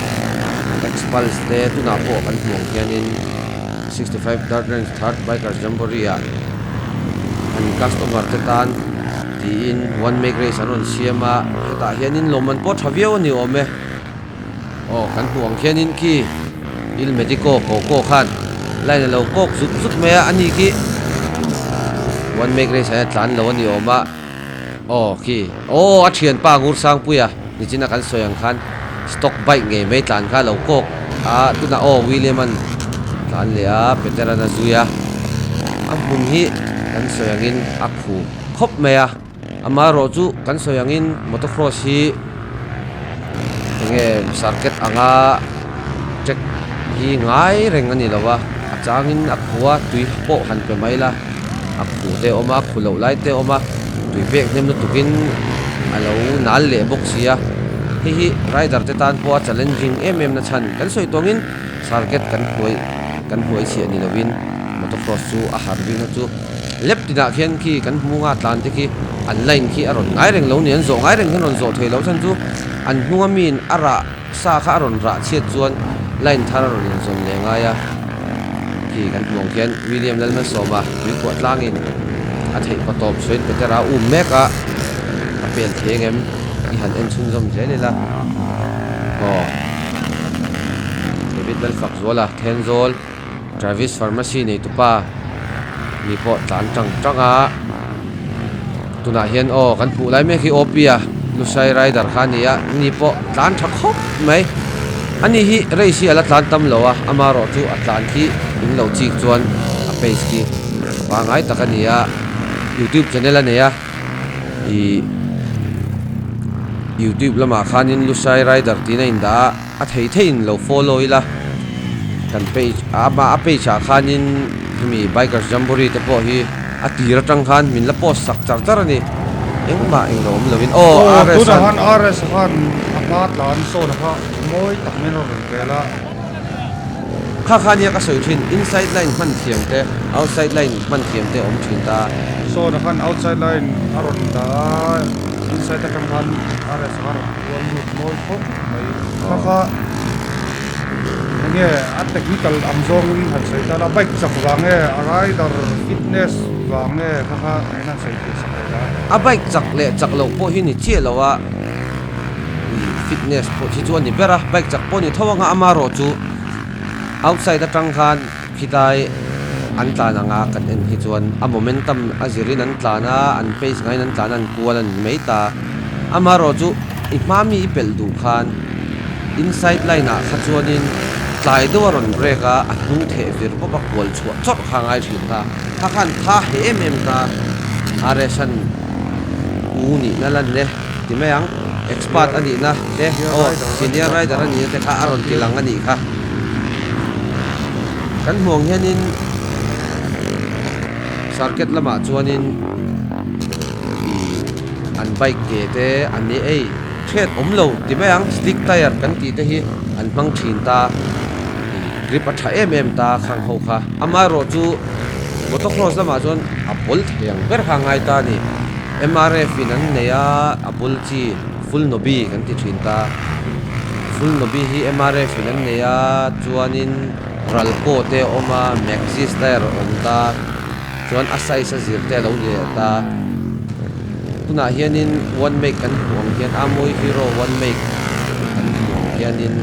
Xpulse te tunah pawh kan hmuh ang hianin 65 Dirt Ranch Third Bikers Jamboree ah an customer te tan tiin one make race an rawn siam a, hetah hianin lawmman pawh tha viau a ni awm e. Aw kan hmuh ang khianin khi Il Medico Coco khan line a lo kawk zut zut mai a, ani khi one make race ah hian tlan lo a ni awm a, aw khi aw a thianpa Ngursangpuia nichina kan sawi ang khan stock bike ngei mai tlan kha a lo kawk a, tunah aw William an tlan leh a Peter an a zui a, a hmun hi kan sawi angin a khu khawp mai a. Amaherawh chu kan sawi angin motocross hi enge circuit anga track hi ngai reng a ni lo a, a changin a khua tui pawh han pe mai la, a khu te a awm a, khu loh lai te a awm a, tui pek hnem lutukin a lo nal leh bawk si a, hei hi rider te tan pawha challenging em em na chhan kan sawi tawngin circuit kan hnuai kan hnuai chhiah ni lovin motocross chu a har bik na chu. Lep tinah khian khi kan hmu nga tlan te khi an line khi a rawn ngai reng lo ni, an zawh ngai reng hian rawn zawh thei loh chhan chu an hnunga miin a rah sa kha a rawn rah chhiat chuan line thar a rawn inzawn leh ngai a. Khi kan hmu ang khian William Lalmalsawma tuikhuah tlangin a theih pa tawp sawiin Petera a um mek a, a pel thei ang em i han en chhunzawm zel ila. Aw David Lalfakzuala Thenzawl. Travis Pharmacy neitupa ni pawh tlan tang tang a, tunah hian aw kan hmuh lai mek hi OP a Lusai Rider kha a ni a, ni pawh tlan tha khawp mai. Ani hi race hi a la tlan tam lo a, amaherawh chu a tlan khi in lo chik chuan a pace khi pangngai tak a ni a, YouTube channel a nei a, ih YouTube lamah khanin Lusai Rider tiin a indah a. A thei theiin lo follow ila, kan page amah a page ah khanin hemi bikers jamboree te pawh hi a tir atang khan min la post sak char char a ni, engmah englo awm lovin aw Aw RS tunah han khan RS khan a hma tlan sawn kha mawi tak mai in a rawn vel a. Kha kha nia ka sawi thin inside line hman thiam te outside line hman thiam te a awm thin ta. Sawn khan outside line a rawn dah a inside atang khan RS kha a rawn Kual lut mawi khawp mai. Kha kha enge a technical ang zawngin han sawi tan a, bike chak vang nge a rider fitness vang nge kha kha eng han sawi theih sak leh a. A bike chak leh chak loh pawh hi ni chiah lo a, fitness pawh hi chu a ni ber a, bike chak pawh a ni tho anga amaherawh chu outside atang khan Khilai an tlan anga kan en hi chuan a momentum a zirin an tlan a, an pace ngaiin an tlan a, an kual a ni mai ta. Amaherawhchu i hma mi i pelh duh khan inside line ah kha chuanin tlai deuh a rawn break a, a hnung theh vir pawp a kual chhuah chawrh kha a ngai thin ta. Kha khan tha he em em ta. RS-a'n u nihna lan e ti mai ang, expert a nihna te, aw senior rider a nihna te kha a rawn ti lang a nih kha. Kan hmuh ang hianin circuit lamah chuanin ih an bike ke te an ni ei hriat awm lo ti mai ang slick tyre kan tih te hi an hmang thin ta ih grip a tha em em ta khang ho kha amaherawh chu motocross lamah chuan a bawl thei ang ber kha a ngai ta a ni M_R_F in an nei a a bawl chi. Full Nobi kan ti thin ta. Full Nobi hi MRF in an nei a, chuanin Ralco te a awm a, Maxxis tyre a awm ta, chuan a size a zir te a lo ni leh ta. Tunah hianin one make kan hmuh ang hian Amoy Hero one make kan hmuh ang hianin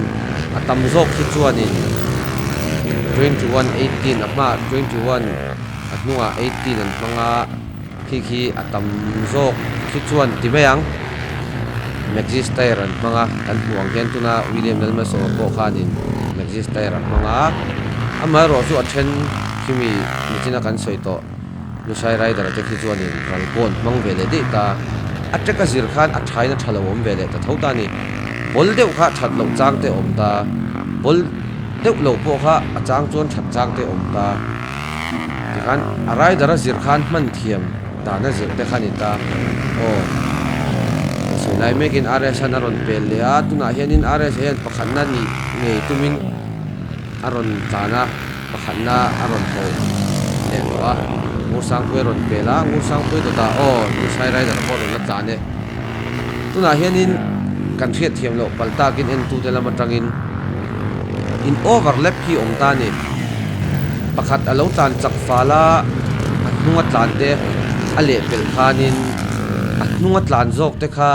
a tam zawk hi chuanin 21 18 a hmaah 21 a hnungah 18 an hmang a. Khi khi a tam zawk khi chuan ti mai ang. Maxxis tyre an hmang a, kan hmuh ang hian tuna William Lalmalsawma pawh khanin Maxxis tyre a hmang a. Amaherawh chu a then khimi nichina kan sawi tawh Lusai Rider te khi chuanin Ralkawn hmang ve leh daih ta. A track a zir khan a thain a tha lo awm ve leh ta tho ta a ni. Ball deuh kha that loh chang te awm ta, ball deuh lo pawh kha a chang chuan that chang te awm ta. Tikhan a rider a zir khan hman thiam dan a zir te kha ni ta. Aw ka sawi lai mekin RS hian a rawn pel leh a, tunah hianin RS hian pakhatna nih ngei tumin a rawn tlan a, pakhatna a rawn thaw leh tawh a, Ngursangpuii a rawn pel a, Ngursangpuii dawtah aw Lusai rider pawh a rawn la tlan e. Tunah hianin kan hriat thiam loh palh takin entute lam atangin. In overlap hi awm ta a ni. Pakhat a lo tlan chak fal a, a hnunga tlan te a lehpelh khanin a hnunga tlan zawk te kha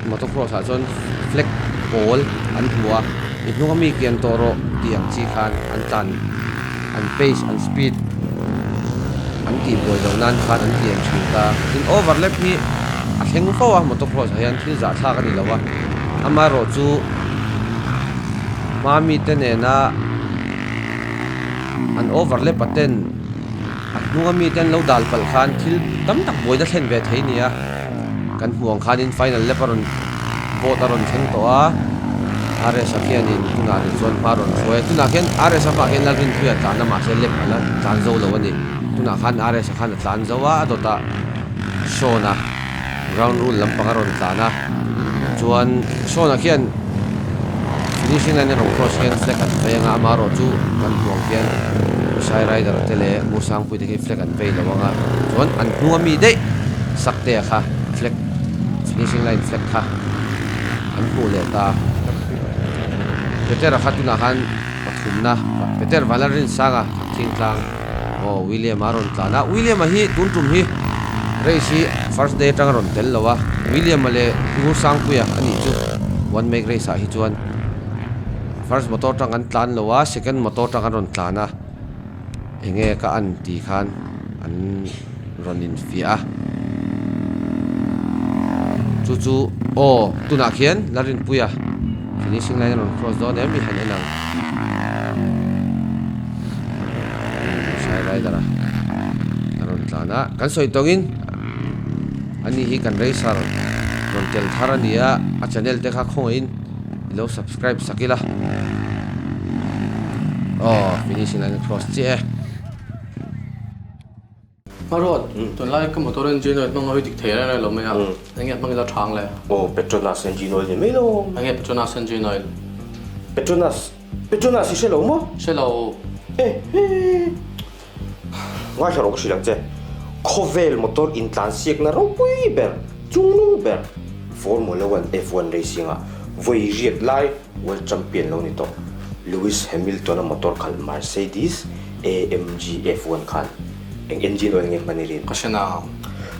motocross ah chuan flag pawl an hmu a, i hnunga mi kian tawh rawh tih ang chi khan an tlan an pace an speed an tih buai loh nan khan an tlian thin ta. Tin overlap hi a thleng fo a motocross ah hian thil zahthlak a ni lo a, amaherawh chu hma mite nena an overlap a ten a hnunga mite an lo dal palh khan thil tam tak buaina thlen ve thei a ni a, kan hmuh ang khanin final lap a rawn boat a rawn thleng tawh a, RS-a khianin tunah rih chuan hma a rawn hruai a, tunah khian RS-a hmaah khian Lalrinpuia tlan a mahse lap a la tlan zo lo a ni, tunah khan RS-a khan a tlan zo a, a dawtah Sean-a ground rule lampang a rawn tlan a, chuan Sean-a khian finishing line a rawn cross hian flag an vei anga amaherawh chu kan hmuh ang khian Sai rider te leh Mursangpui te khi flag an vei lo anga chuan an hnunga mi daih Saktea kha flag finishing line flag kha an hmuh leh ta. Petera kha tunah khan pathumna Peter Vanlalrinsanga Thingtlang aw William-a a rawn tlan a, William-a hi tun tum hi race hi first day atang a rawn tel lo a, William-a leh Ngursangpuia a nih chu one make race ah hi chuan first motor tang an tlan lo a, second motor tang an rawn tlan a, enge ka an tih khan an rawn infiah a, chu chu aw tunah khian Larinpuia finishing line a rawn cross dawn em i han en ang. Sai rider a a rawn tlan a kan sawi tawngin ani hi kan racer rawn tel thar a ni a a channel te kha khawngaihin i lo subscribe sak ila aw finishing line a cross chiah e. Hmaruat, tunlai ka motor engine oil hmang a hawi dik thei reng reng lo mai a, enge hmang ila thang le? Aw, Petronas engine oil ni mai lo. Enge Petronas engine oil? Petronas, Petronas i hre lo maw? Hre lo. E he. Ngaithla rawh ka hrilh ang che. Khawvel motor intlansiakna ropui ber, chungnung ber, Formula One, F1 racing ah vawi riat lai World Champion lo ni tawh. Lewis Hamilton-a motor khalh Mercedes AMG F1 khan eng engine oil nge hman i rin? Ka hre na.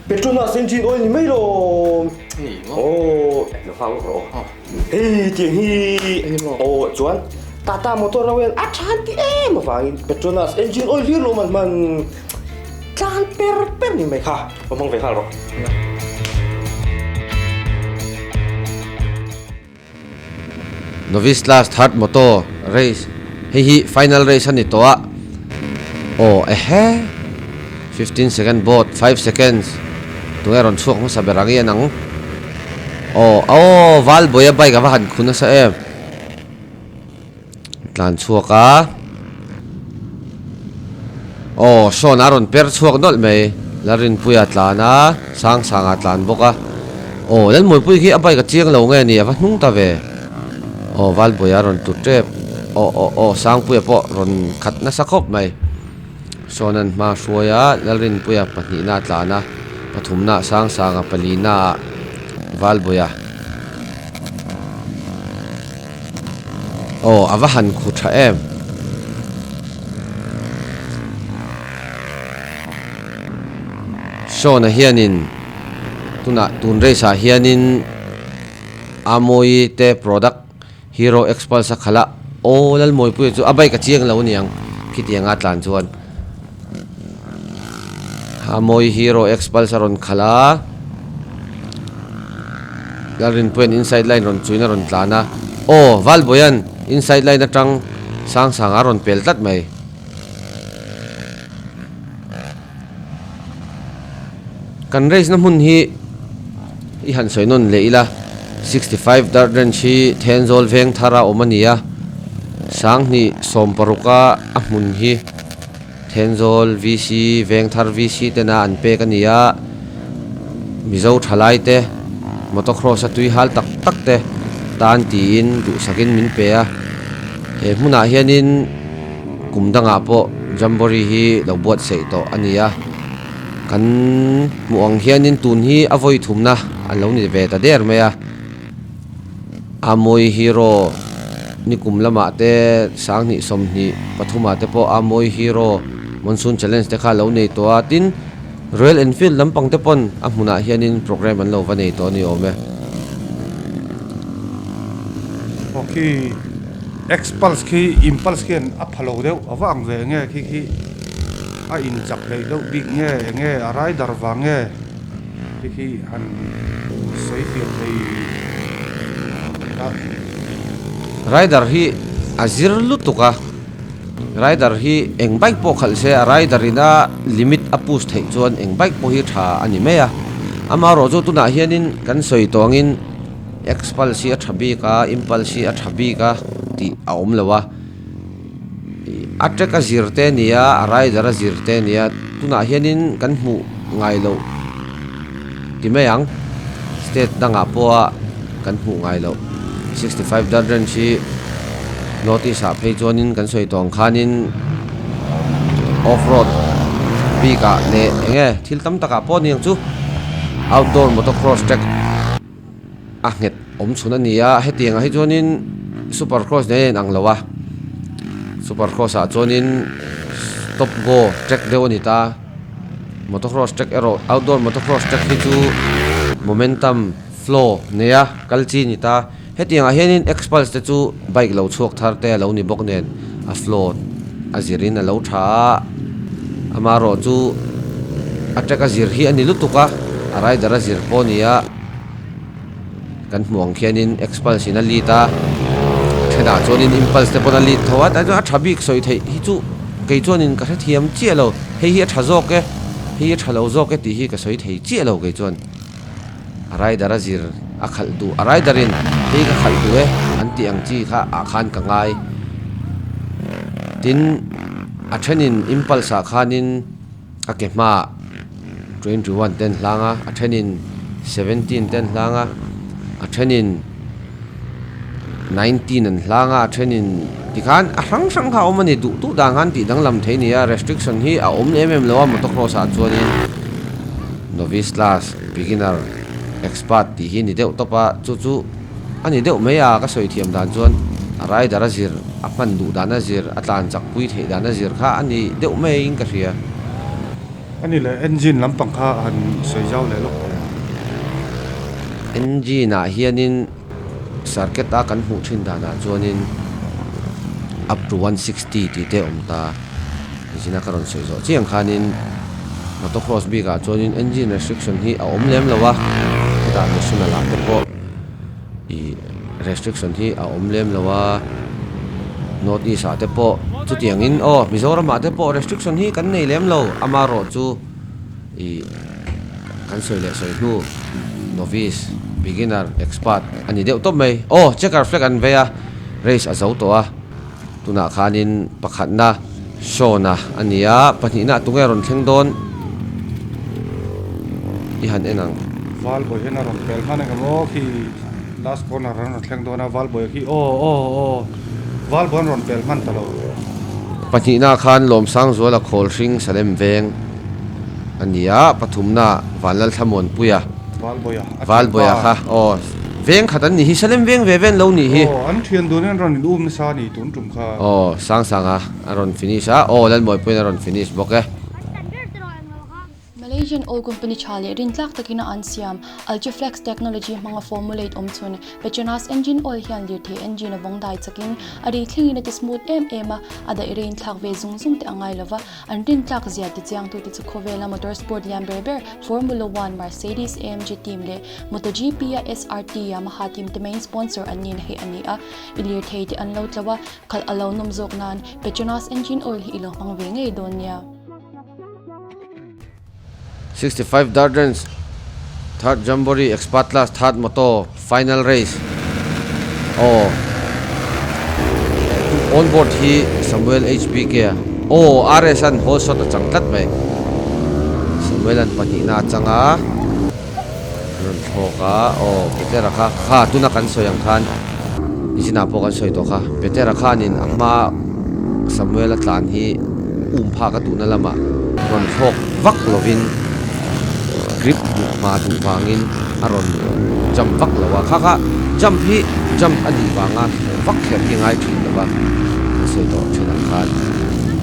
Petronas engine oil ni mai lo. Ni maw? Aw, lo nghak lawk rawh aw. Hei tiang hi. Eng maw? Aw, chuan Tata motor lo hian a than ti em avangin Petronas engine oil hlir lo man hman tlan per per ni mai kha. Lo hmang ve nghal rawh. Novice class third moto race hei hi final race a ni tawh a aw ehe 15 second boat 5 seconds tunge rawn chhuak hmasa ber ang i en ang aw aw Valbuai a bike a va han khu nasa em tlan chhuak a aw sawn a rawn per chhuak nawlh mai Lalrinpuia tlan a Sangsanga tlan bawk a aw Lalmuanpuii khi a bike a chiang lo nge ni a va hnung ta ve aw Valbuaia a rawn tlu tep aw aw aw Sangpuia pawh rawn khat nasa khawp mai sawn an hma hruai a Lalrinpuia pahnihna a tlan a pathumna Sangsanga palina ah Valbuaia. Aw a va han khu tha em. Sean-a hianin tunah tun race ah hianin Amoy te product Hero Xpulse a khalh a, aw Lalmawipuia chu a bike a chiang lo aniang khitianga a tlan chuan Amoy Hero Xpulse a rawn khalh a. Lalrinpuia'n inside line rawn chuin a rawn tlan a, aw Valbuaia'n inside line atang Sangsanga a rawn pel tlat mai. Kan race na hmun hi i han sawi nawn leh ila 65 dirt ranch hi Thenzawl veng thar a awm a ni a, Sanghnih 16 a a hmun hi. Thenzawl VC, Vengthar VC tena an pek a ni a, Mizo thalai te, motocross a tui hal tak tak te tan tiin duhsakin min pe a. He hmunah hianin kum dangah pawh Jamboree hi lo buatsaih tawh a ni a, kan hmuh ang hianin tun hi a vawi thumna a lo ni ve ta der mai a. Amoy Hero. Nikum lamah te 20 23 ah te pawh Amawi Hero Monsoon Challenge te kha a lo nei tawh a, tin Royal Enfield lampang te pawn a hmunah hianin programme an lo va nei tawh a ni awm e. Aw khi Xpulse khi Impulse khian a pha lo deuh a va ang ve enge khi khi a inchak hleih deuh bik nge enge a rider vang nge. Hei hi han sawi fiah thei a. Rider hi a zir lutuk a, rider hi eng bike pawh khalh se a rider ina limit a push theih chuan eng bike pawh hi tha a ni mai a. Amaherawh chu tunah hianin kan sawi tawh angin Xpulse hi a tha bik a, Impulse hi a tha bik a tih a awm lo a. A track a zir te a ni a, a rider a zir te a ni a, tunah hianin kan hmuh ngai loh ti mai ang, state dangah pawha kan hmuh ngai loh 65 dirt range hi north east ah phei chuanin kan sawi tawh ang khanin off road bik ah leh eng nge thil tam takah pawh a ni ang chu outdoor motocross track. A nghet awm chhun a ni a, hetiangah hi chuanin super cross nen a inang lo a, super cross ah chuanin stop go track deuh a ni ta, motocross track erawh outdoor motocross track hi chu momentum flow neia kal chi a ni ta, hetiangah hianin xpulse te chu bike lo chhuak thar te a lo ni bawk nen a flow a zirin a lo tha a, amaherawh chu a track a zir hi a ni lutuk a, a rider a zir pawh a ni a. Kan hmuh ang khianin Xpulse in a lead a, thenah chuanin Impulse te pawn a lead tho a, tah chuan a tha bik sawi theih hi chu kei chuanin ka hrethiam chiah lo, hei hi a tha zawk e, hei hi a tha lo zawk e tih hi ka sawi thei chiah lo kei chuan. A rider a zir a khalh duh, a rider in hei ka khalh duh e an tih ang chi kha ah khan ka ngai. Tin, a thenin Impulse ah khanin. A ke hmaah 21 ten hlang a, a thenin 17 ten hlang a, a thenin 19 an hlang a, a thenin tikhan a hrang hrang kha a awm a ni duh duh dan khan tih danglam thei a ni a, restriction hi a awm em em lo a motocross ah chuanin novice class, beginner, expert tih hi a ni deuh tawp a, chu chu a ni deuh mai a ka sawi thiam dan chuan a rider a zir. A hman duh dan a zir, a tlan chak pui theih dan a zir kha a ni deuh maiin ka hria. A ni leh, engine lampang kha han sawi zau leh lawk teh. Engine ah hianin circuit a kan hmuh thin danah chuanin up to 160 tih te a awm ta. Engine a ka rawn sawi zawh chiang khanin motocross bikah chuanin engine restriction hi a awm lem lo a, hetah national ah te pawh ih restriction hi a awm lem lo a, North East ah te pawh chutiangin aw Mizoram ah te pawh restriction hi kan nei lem lo amaherawh chu ih kan sawi leh sawi hnu novice beginner expert a ni deuh tawp mai aw checker flag an vei a race a zo tawh a tunah khanin pakhatna Sean-a a ni a pahnihna tunge a rawn thleng dawn i han en ang. Valbawi hian a rawn pel hman eng emaw khi last corner an rawn thleng dawn a Valbawi khi aw aw aw Valbawi an rawn pel hman ta lo. Pahnihna khan Lawmsangzuala khawl hring Salem veng a ni a, pathumna Vanlalthlamuanpuia. Valbawia a thian Valbawia pa. kha aw veng khat an nih hi Salem veng ve ve an lo nih hi. Aw an thian dun in an rawn in um nasa a ni tun tum kha. Aw Sangsanga a rawn finish a, aw Lalmawipuiin a rawn finish bawk e. Malaysian oil company tha leh rintlak takin a an siam Ultraflex technology hmanga formulate awm chhun Petronas engine oil hian lirthei engine a vawng dai chakin a ri thlengin a ti smooth em em a, a daih rein thlak ve zung zung te a ngai lova. An rintlak zia ti chiangtute chu khawvela motor sport lian ber ber Formula One, Mercedes AMG team leh MotoGP a SRT Yamaha team te main sponsor an nihna hi a ni a, i lirthei te an lo tlo a, khalh a lo nawm zawk nan Petronas engine oil hi i lo hmang ve ngei dawn nia. 65 Dardens Third Jamboree Expert Class Third Moto Final Race Aw On board hi Samuel HBK a Aw RS an hole shot a chang tlat mai Samuel an pahnihna a chang a an rawn thlawk a aw Petera kha kha tuna kan sawi ang khan nichina pawh kan sawi tawh kha Petera khanin a hma Samuel a tlan hi um phak a duhna lamah rawn thlawk vak lovin grip duh hma duh vangin a rawn jump vak lo a, kha kha jump hi jump a nih vanga thlawh vak kher hi ngai thin lo va, kan sawi tawh thin ang khan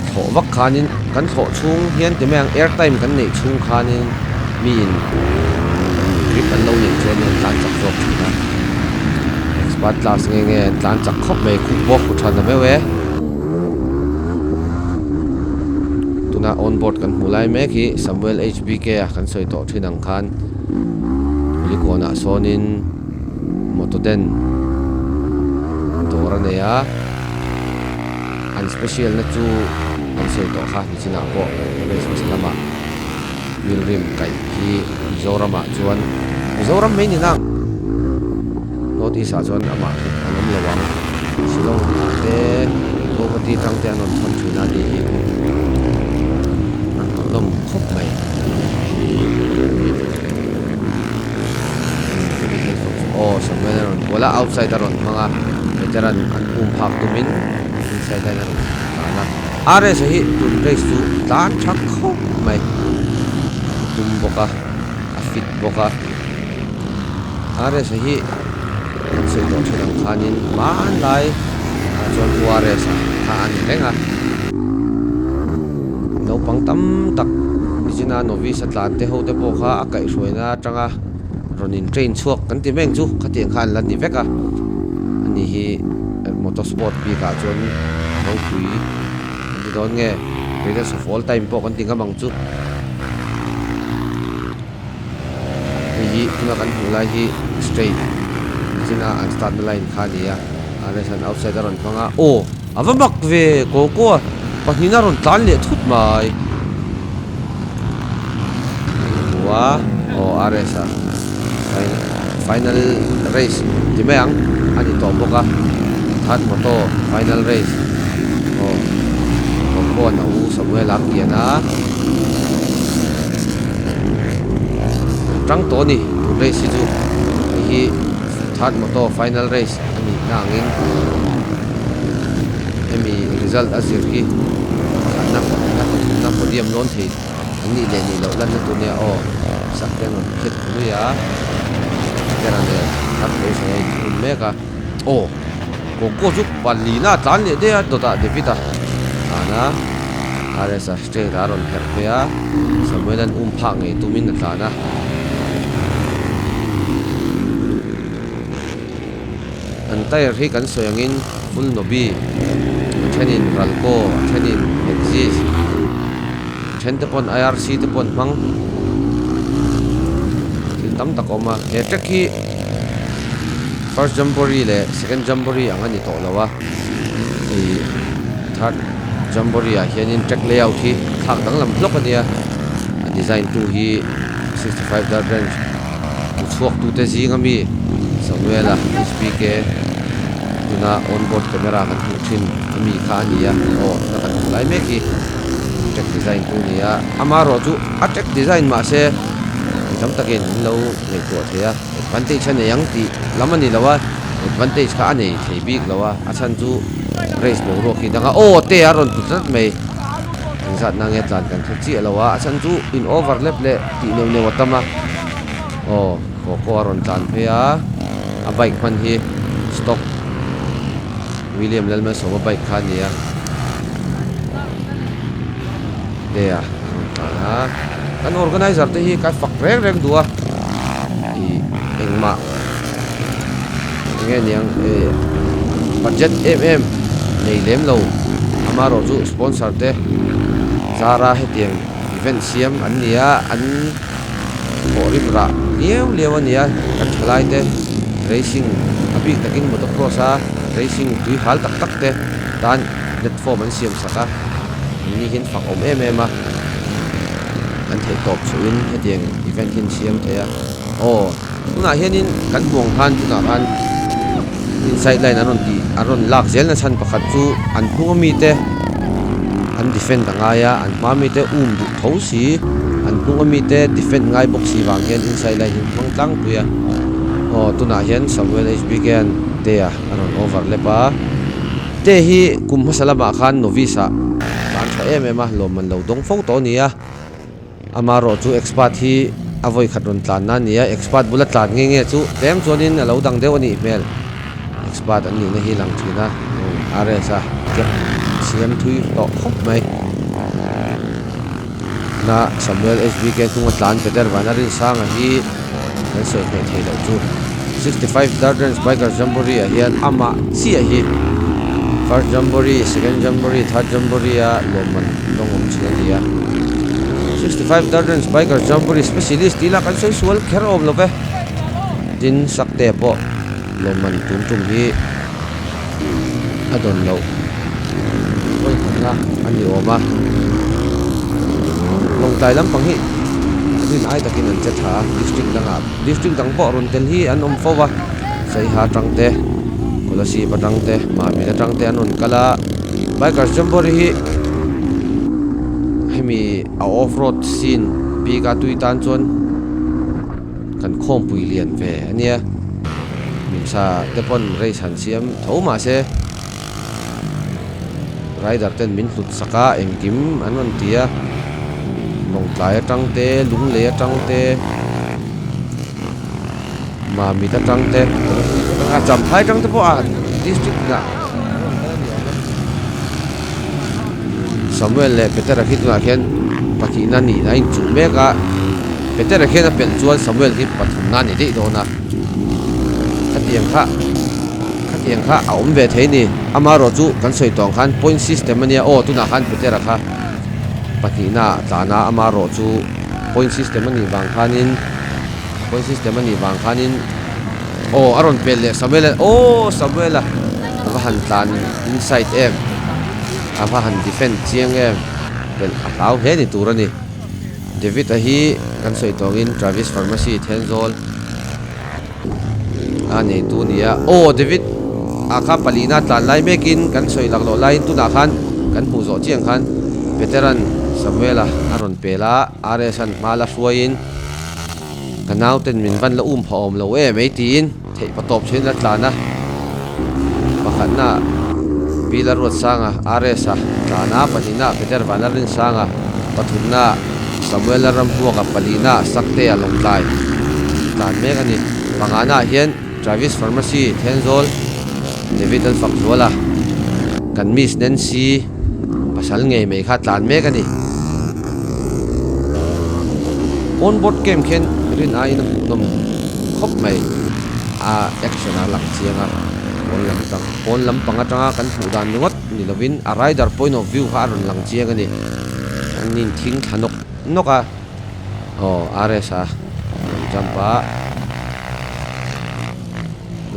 thlawh vak khanin kan thlawh chhung hian ti mai ang air time kan neih chhung khanin miin grip an lo neih chuanin an tlan chak zawk thin a, expert class nge nge an tlan chak khawp mai khuk bawk hu tha na meuh e. Tuna on board kan hmuh lai mek hi Samuel HBK a kan sawi tawh thin ang khan Kulikawnah sawnin Motoden dawr a nei a, an special na chu kan sawi tawh kha nichinah pawh race hmasa lamah wheel rim kaih hi Mizoramah chuan Mizoram mai ni nang North East ah chuan amah tluk an awm lo ang Shillong ah te Guwahati tang te an rawn thawn thin a ni hi a hmuhnawm khawp mai. Aw Samuel a rawn kual a outside a rawn hmang a veteran an um phak tumin inside line a rawn tlan a RS a hi tun race chu tlan tha khawp mai a tum bawk a a fit bawk a RS a hi kan sawi tawh thin ang khanin hmanlai ah chuan U RS a kha a ni reng a naupang tam tak nichina novice a tlan te ho te pawh kha a kaihhruaina atanga rawn in train chhuak kan ti meng chu khatiang khan la ni vek a ani hi motor sport bik ah chuan ropui an ti dawn nge greatest of all time pawh kan ti ngam ang chu hei hi tuna kan hmuh lai hi straight nichina an start na line kha a ni a a restaurant outside a rawn hmang a aw a va mak ve kaw kaw a pahnih a rawn tlan leh thut mai hmu a aw RS a final race ti mai ang a ni tawh bawk a third moto final race aw kaw kaw a u Samuel a kian a. Tang tawh a ni tun race hi chu hei hi third moto final race a nih na angin hemi result a zir hi pakhatna pahnihna pathumna podium lawn thei an nih leh nih loh lanna tur nia aw sak te an rawn khet lui a tera nen third position a inthun mek a aw kawngkaw chu palina a tlan leh daih a dawtah David a tlan a. RS a straight a rawn herh phei a, Samuel an um phak ngei tumin a tlan a. An tyre hi kan sawi angin full nobi, a thenin Ralco, a thenin Exis, a then te pawn IRC te pawn hmang thil tam tak a awm a. He track hi first jamboree leh second jamboree ang a ni tawh lo a, ih third. Jamboree ah hianin track layout hi a thlak danglam hlawk a nia, a design tu hi 65 Dirt Ranch bu chhuak tute zing ami Samuel a HBK tuna on board camera kan hmuh thin ami kha a ni a, aw tuna kan hmuh lai mek hi track design tu a ni a, amaherawh chu a track design mahse mi tam takin an lo ngaihtuah thei a, advantage a nei ang tih lam a ni lo a. Advantage kha a nei thei bik lo a, a chhan chu race boruak hi dang a, aw te a rawn tlu tlat mai, engzat na nge tlan kan hre chiah lo a, a chhan chu in overlap leh tih neuh neuh a tam a, aw Coco a rawn tlan phei a, a bike hman hi stock William Lalmalsawma bike kha a ni a, te a rawn tlan a, kan organizer te hi ka fak reng reng duh a, ih engmah. Enge niang eh budget em em nei lem lo amaherawh chu sponsor te zara hetiang event siam an ni a an thawh rim rah liau liau a ni a kan thalai te racing a bik takin motocross a racing tui hal tak tak te tan platform an siam sak a an ni hian fak awm em em a an theih tawp chhuhin hetiang event hi an siam thei a aw. Tunah hianin kan hmuh ang khan tunah khan inside line an rawn tih an rawn lak zel na chhan pakhat chu an hnung ami te an defend a ngai a an hma mi te um duh tho si an hnung ami te defend ngai bawk si vang hian inside line hi an hmang tlangpui a aw tunah hian Samuel H B K an te a a rawn overlap a te hi kum hmasa lamah khan novice ah tlan tha em em a lawmman lo dawng fo tawh a ni a. Amaherawh chu expert hi a vawi khat rawn tlan na a ni a, expert bula tlan nge nge chu tlem chuanin a lo dang deuh a nih hmel. Expert an nihna hi lang thin a, RS a cap siam thui tawh khawp mai. Na Samuel HBK hnunga tlan Peter Vanarinsanga hi kan sawi hmeh thei loh chu 65 Dirt Ranch Bikers Jamboree ah hian amah chiah hi First Jamboree, Second Jamboree, Third Jamboree a lawmman dawng awm thin a ni a. 65 Dirt Ranch Bikers Jamboree Specialist tih lah kan sawi sual kher awm lo ve. Tin, Sakte pawh lawmman tun tum hi a dawn loh vawikhatna a ni awm a. Lawngtlai lampang hi rin ai takin an che tha a, district dangah district dang pawh rawn tel hi an awm fo va, Saiha atang te, Kolasib atang te, Mamit atang te an rawn kal a, Bikers Jamboree hi hemi a off road scene bik a tui tan chuan. Kan khawmpui lian ve a nia. Hmingsa te pawn race han siam tho mah se rider ten min hlut sak a engkim an rawn ti a lawngtlai atang te lunglei atang te mamit atang te a champhai atang te pawh a district ah an rawn kal a ni awm e. Samuel leh Petera khi tunah khian pahnihna nih a inchuh mek a, Petera khian a pelh chuan Samuel hi pathumna a ni daih dawn a, khatiang kha khatiang kha a awm ve thei a ni. Amaherawh chu kan sawi tawh ang khan point system a nia aw tunah khan Petera kha pahnihna ah tlan a, amaherawh chu point system a nih vang khanin point system a nih vang khanin aw a rawn pelh leh Samuel a aw Samuel a a va han tlan inside em a va han defend chiang em pelh a hlau hle ni tur a ni. David a hi kan sawi tawngin Travis Pharmacy Thenzawl a neitu a ni a. Aw David a kha palina tlan lai mekin kan sawi laklawh laiin tunah khan kan hmuh zawh chiang khan Peteran Samuela a rawn pel a, RS an hma la hruaiin ka nauten min van la um phah awm lo em ei tiin theih patawp thin la tlan a. Pakhatna Bill a ruat sang a, RS a tlan a, pahnihna Peter Vanlalrinsanga, pathumna Samuel a ramhmuaka, palihna Saktea Lawngtlai tlan mek a ni. Pangana ah hian Travis Pharmacy Thenzawl David Lalfakzuala kan Miss Nancy pasal ngei mai kha tlan mek a ni. On board game khian rin aiin a hmuhnawm khawp mai. A action a lang chiang a, pawn lam tang pawn lampang atanga kan hmuh dan ringawt ni lovin a rider point of view kha a rawn lang chiang a ni. An in thing thla nawk nawk a, aw RS a rawn jump a,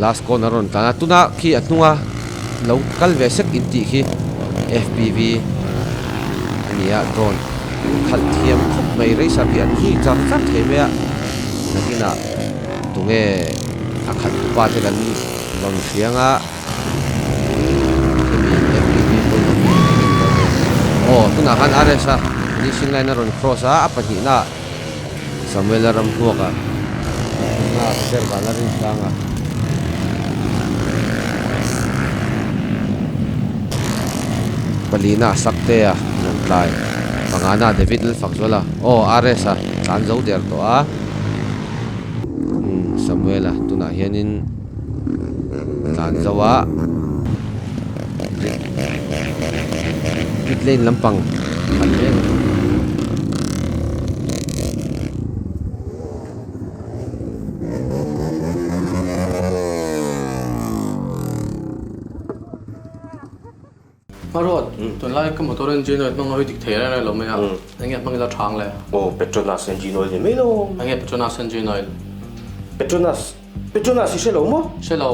last corner a rawn tlan a, tuna khi a hnunga lo kal ve sek in tih khi F_P_V a ni a drone khalh thiam khawp mai racer hi an zui char char thei mai a, nakinah. Tunge a khat upa te kan rawn hriang a, hemi FPV point of view hi kan dawn e. Aw tunah khan RS a finishing line a rawn cross a, a pahnihna ah Samuel a ram hnuak a, pathumna ah Peter Van a rin tlang a. Palina ah Saktea Lawngtlai, pangana ah David Lalfakzuala, aw RS a tlan zo der tawh a. Umm Samuela tunah hianin tlan zo a pit lane lampang khalh mek a ni. Hmaruat, tunlai ka motor engine oil hmang ho hi dik thei reng reng lo mai a, enge hmang ila thang le? Aw, Petronas engine oil ni mai lo. Enge Petronas engine oil? Petronas, Petronas i hre lo maw? Hre lo.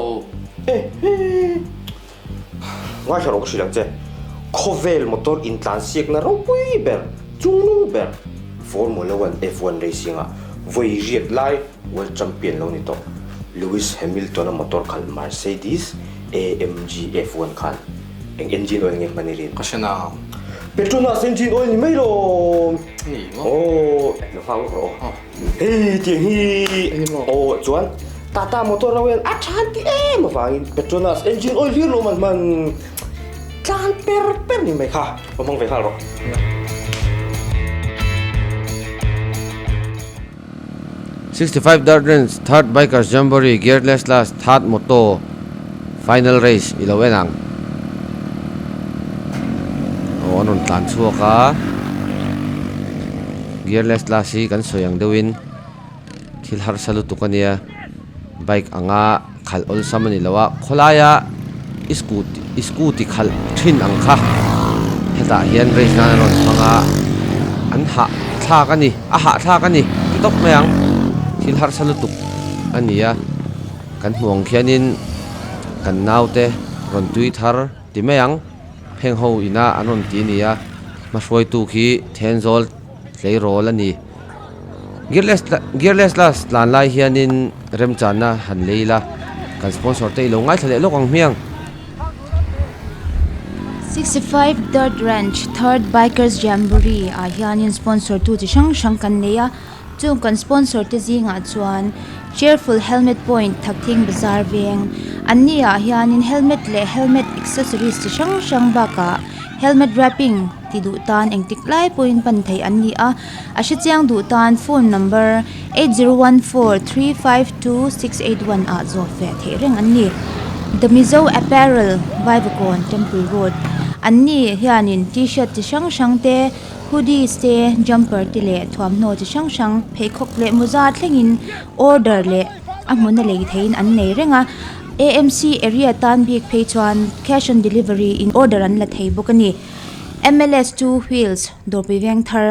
E he, ngaithla rawh ka hrilh ang che, khawvel motor intlansiakna ropui ber, chungnung ber, Formula One, F1 racing ah vawi riat lai World Champion lo ni tawh, Lewis Hamilton-a motor khalh Mercedes AMG F1 khan eng engine oil nge hman i rin? Ka hre na. Petronas engine oil ni mai lo. Ni maw? Aw, lo nghak lawk rawh aw. Hei tiang hi. Eng maw? Aw, chuan Tata motor lo hian a than ti em avangin Petronas engine oil hlir lo man hman tlan per per ni mai kha. Lo hmang ve nghal rawh. 65 Dark Range Third Bikers Jamboree Gearless Last Third Moto. Final race i lo en ang. Aw an rawn tlan chhuak a. Gearless class hi kan sawi ang deuhin thil harsa lutuk a nia. Bike anga khalh awlsam a ni lo a, khawlaia i scooty i scooty khalh thin ang kha hetah hian race nan a rawn hmang a, an hah thlak a ni a hah thlak a ni ti tawp mai ang thil harsa lutuk a ni a kan hmuh ang khianin kan naute rawn tui thar ti mai ang heng ho ina an rawn ti a ni a hmahruaitu khi Thenzawl tleirawl a ni. Gearless gearless class tlan lai hianin remchanna han lei ila kan sponsor te i lo ngaithla leh lawk ang hmiang. 65 Dirt Ranch Third Bikers Jamboree ah hianin sponsor tu chi hrang hrang kan nei a, chung kan sponsor te zingah chuan Cheerful Helmet Point Thakthing Bazar veng an ni ah hianin helmet leh helmet accessories chi hrang hrang bakah helmet wrapping ti duh tan engtik lai pawhin pan theih an ni a. A hrechiang duh tan phone number 8014352681 ah zawh feh theih reng an ni. The Mizo Apparel, Vaivakawn Temple Road an ni hianin t-shirt chi hrang hrang te, hoodies te, jumper te leh thuamhnaw chi hrang hrang pheikhawk leh mawza thlengin order leh a hmuna lei theihin an nei reng a. AMC area tan bik phei chuan cash on delivery in order an la thei bawk a ni. MLS Two Wheels Dawrpui veng thar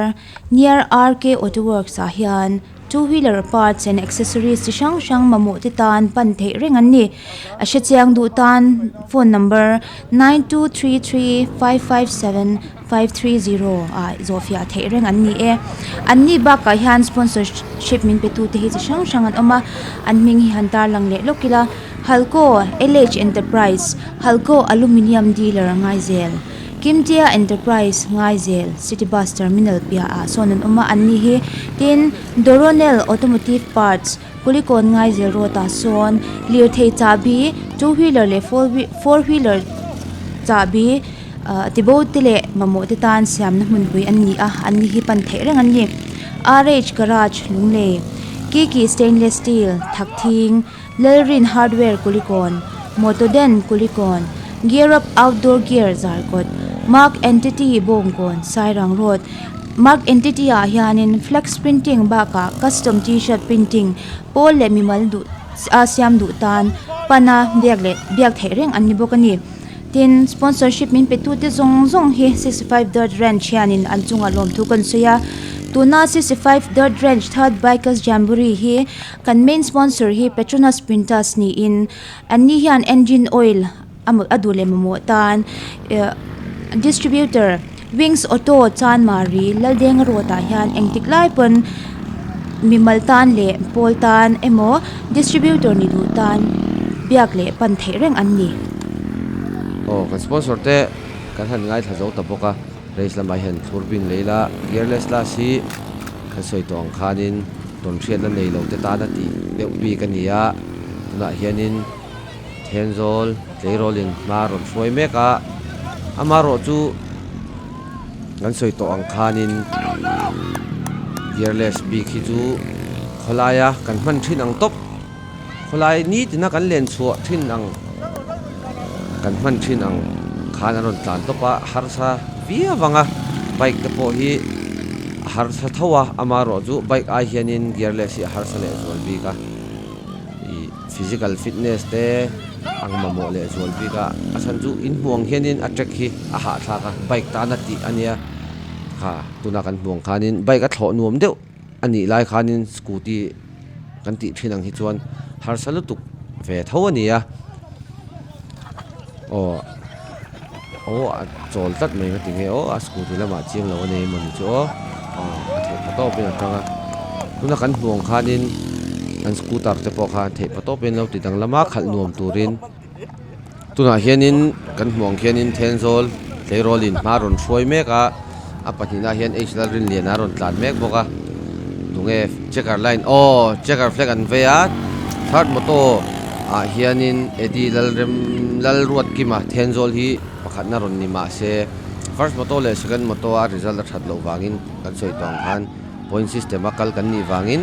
near RK Auto Works ah hian two wheeler parts and accessories chi hrang hrang mamawh te tan pan theih reng an ni. A hrechiang duh tan phone number 9233557530 ah zawhfiah theih reng an ni e. An ni bakah hian sponsorship min pe tu te hi chi hrang hrang an awm a, an hming hi han tarlang leh lawk ila. Halco LH Enterprise, Halco Aluminium Dealer Ngaizel. Kimtea Enterprise Ngaizel City Bus Terminal piahah sawn an awm a, an ni hi tin Doronel Automotive Parts Kulikawn Ngaizel Road ah sawn lirthei chahbi two wheeler leh four wheeler chahbi ah tibo te leh mamawh te tan siamna hmunpui an ni a, an ni hi pan theih reng an ni. RH Garage Lunglei Kiki Stainless Steel Thakthing Lalrin Hardware Kulikawn, Motoden Kulikawn, Gear Up Outdoor Gear Zarkawt, Mark Entity Bawngkawn, Sairang Road, Mark Entity ah hianin flex printing bakah custom t-shirt printing pawl leh mimal duh a siam duh tan pana biak leh biak theih reng an ni bawk a ni. Tin, sponsorship min pe tute zawng zawng hi 65 Dirt Ranch hianin an chungah lawmthu kan sawi a. Tuna 65 Dirt Ranch Third Bikers Jamboree hi Kan main sponsor hi Petronas Sprintas niin an ni hian engine oil a a duh leh mamawh tan eh distributor Wings Auto Chanmari Laldenga road ah hian engtik lai pawn mimal tan leh pawl tan emaw distributor ni duh tan biak leh pan theih reng an ni. Aw kan sponsor te kan han ngaithla zo ta bawk a race lamah hian thlur bing lei la gearless class hi kan sawi tawh ang khanin Tawnhriatna nei lo te tana tih deuh bik a ni a, tunah hianin Thenzawl tleirawlin hma a rawn hruai mek a, amaherawh chu kan sawi tawh ang khanin gearless bik hi chu khawlaia kan hman thin ang tawp, khawlai nitina kan len chhuah thin ang kan hman thin ang khan a rawn tlan tawp a, harsa viau ang a, bike te pawh hi. A harsa tho a, amaherawh chu bike ai hianin gearless hi a harsa leh zual bik a, ih physical fitness te ang mamawh leh zual bik a, a chhan chu inhmuh ang hianin a track hi a hahthlak a, bike tana tih a nia kha tuna kan hmuh ang khanin bike a thlawh nuam deuh a nih lai khanin scooty kan tih thin ang hi chuan harsa lutuk ve tho a ni a, aw. Aw a chawl tlat mai ka ti nge aw a scooty lamah chiang lo a nei emawni chu aw aw a theih pa tawpin a tang a tuna kan hmuh ang khanin an scooter te pawh kha theih pa tawpin lo ti danglam a khalh nuam turin tunah hianin kan hmuh ang khianin Thenzawl tleirawlin hma rawn hruai mek a a pahnihna hian H Lalrinliana a rawn tlan mek bawk a tunge checker line aw checker flag an vei a third motor ah hianin Eddie Lalrem Lalruatkima Thenzawl hi pakhatna rawn ni mahse first motor leh second motor a result a that loh vangin kan sawi tawh ang khan point system a kal kan nih vangin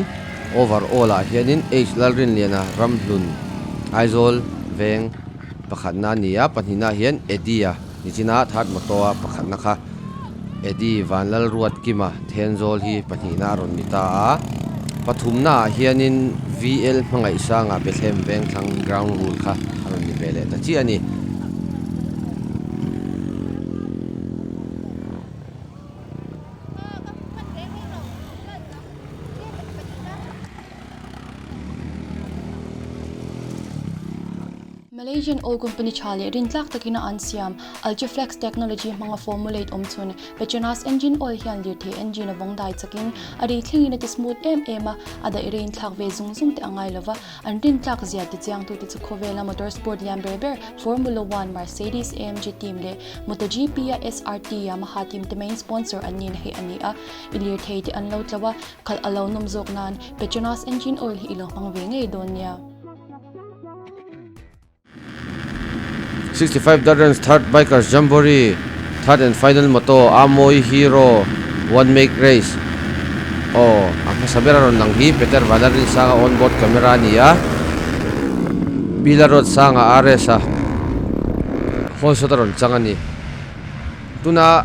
overall ah hianin H Lalrinliana Ramhlun Aizawl veng. Pakhatna a ni a, pahnihna hian Eddie-a nichina third moto a pakhatna kha Eddie Vanlalruatkima Thenzawl hi pahnihna a rawn ni ta a. Pathumna ah hianin VL Hmangaihsanga Bethlehem Vengthlang ground rule kha a rawn ni ve leh ta chiah a ni. Malaysian oil company tha leh rintlak takin a an siam Ultraflex technology hmanga formulate awm chhun Petronas engine oil hian lirthei engine a vawng dai chakin a ri thlengin a ti smooth em em a, a daih rei inthlak ve zung zung te a ngai lova, an rintlak zia ti chiangtute chu khawvela motor sport lian ber ber Formula One, Mercedes AMG team leh MotoGP a SRT Yamaha team te main sponsor an nihna hi a ni a, i lirthei te an lo tlo a, khalh a lo nawm zawk nan Petronas engine oil hi i lo hmang ve ngei dawn nia. 65 Darren's Third Bikers Jamboree Third and Final Moto Amoy Hero One Make Race Aw a hmasa ber a rawn lang hi Peter Vanlalrinsanga on board camera a ni a Pila Road sanga RS a hall shot a rawn chang a ni tuna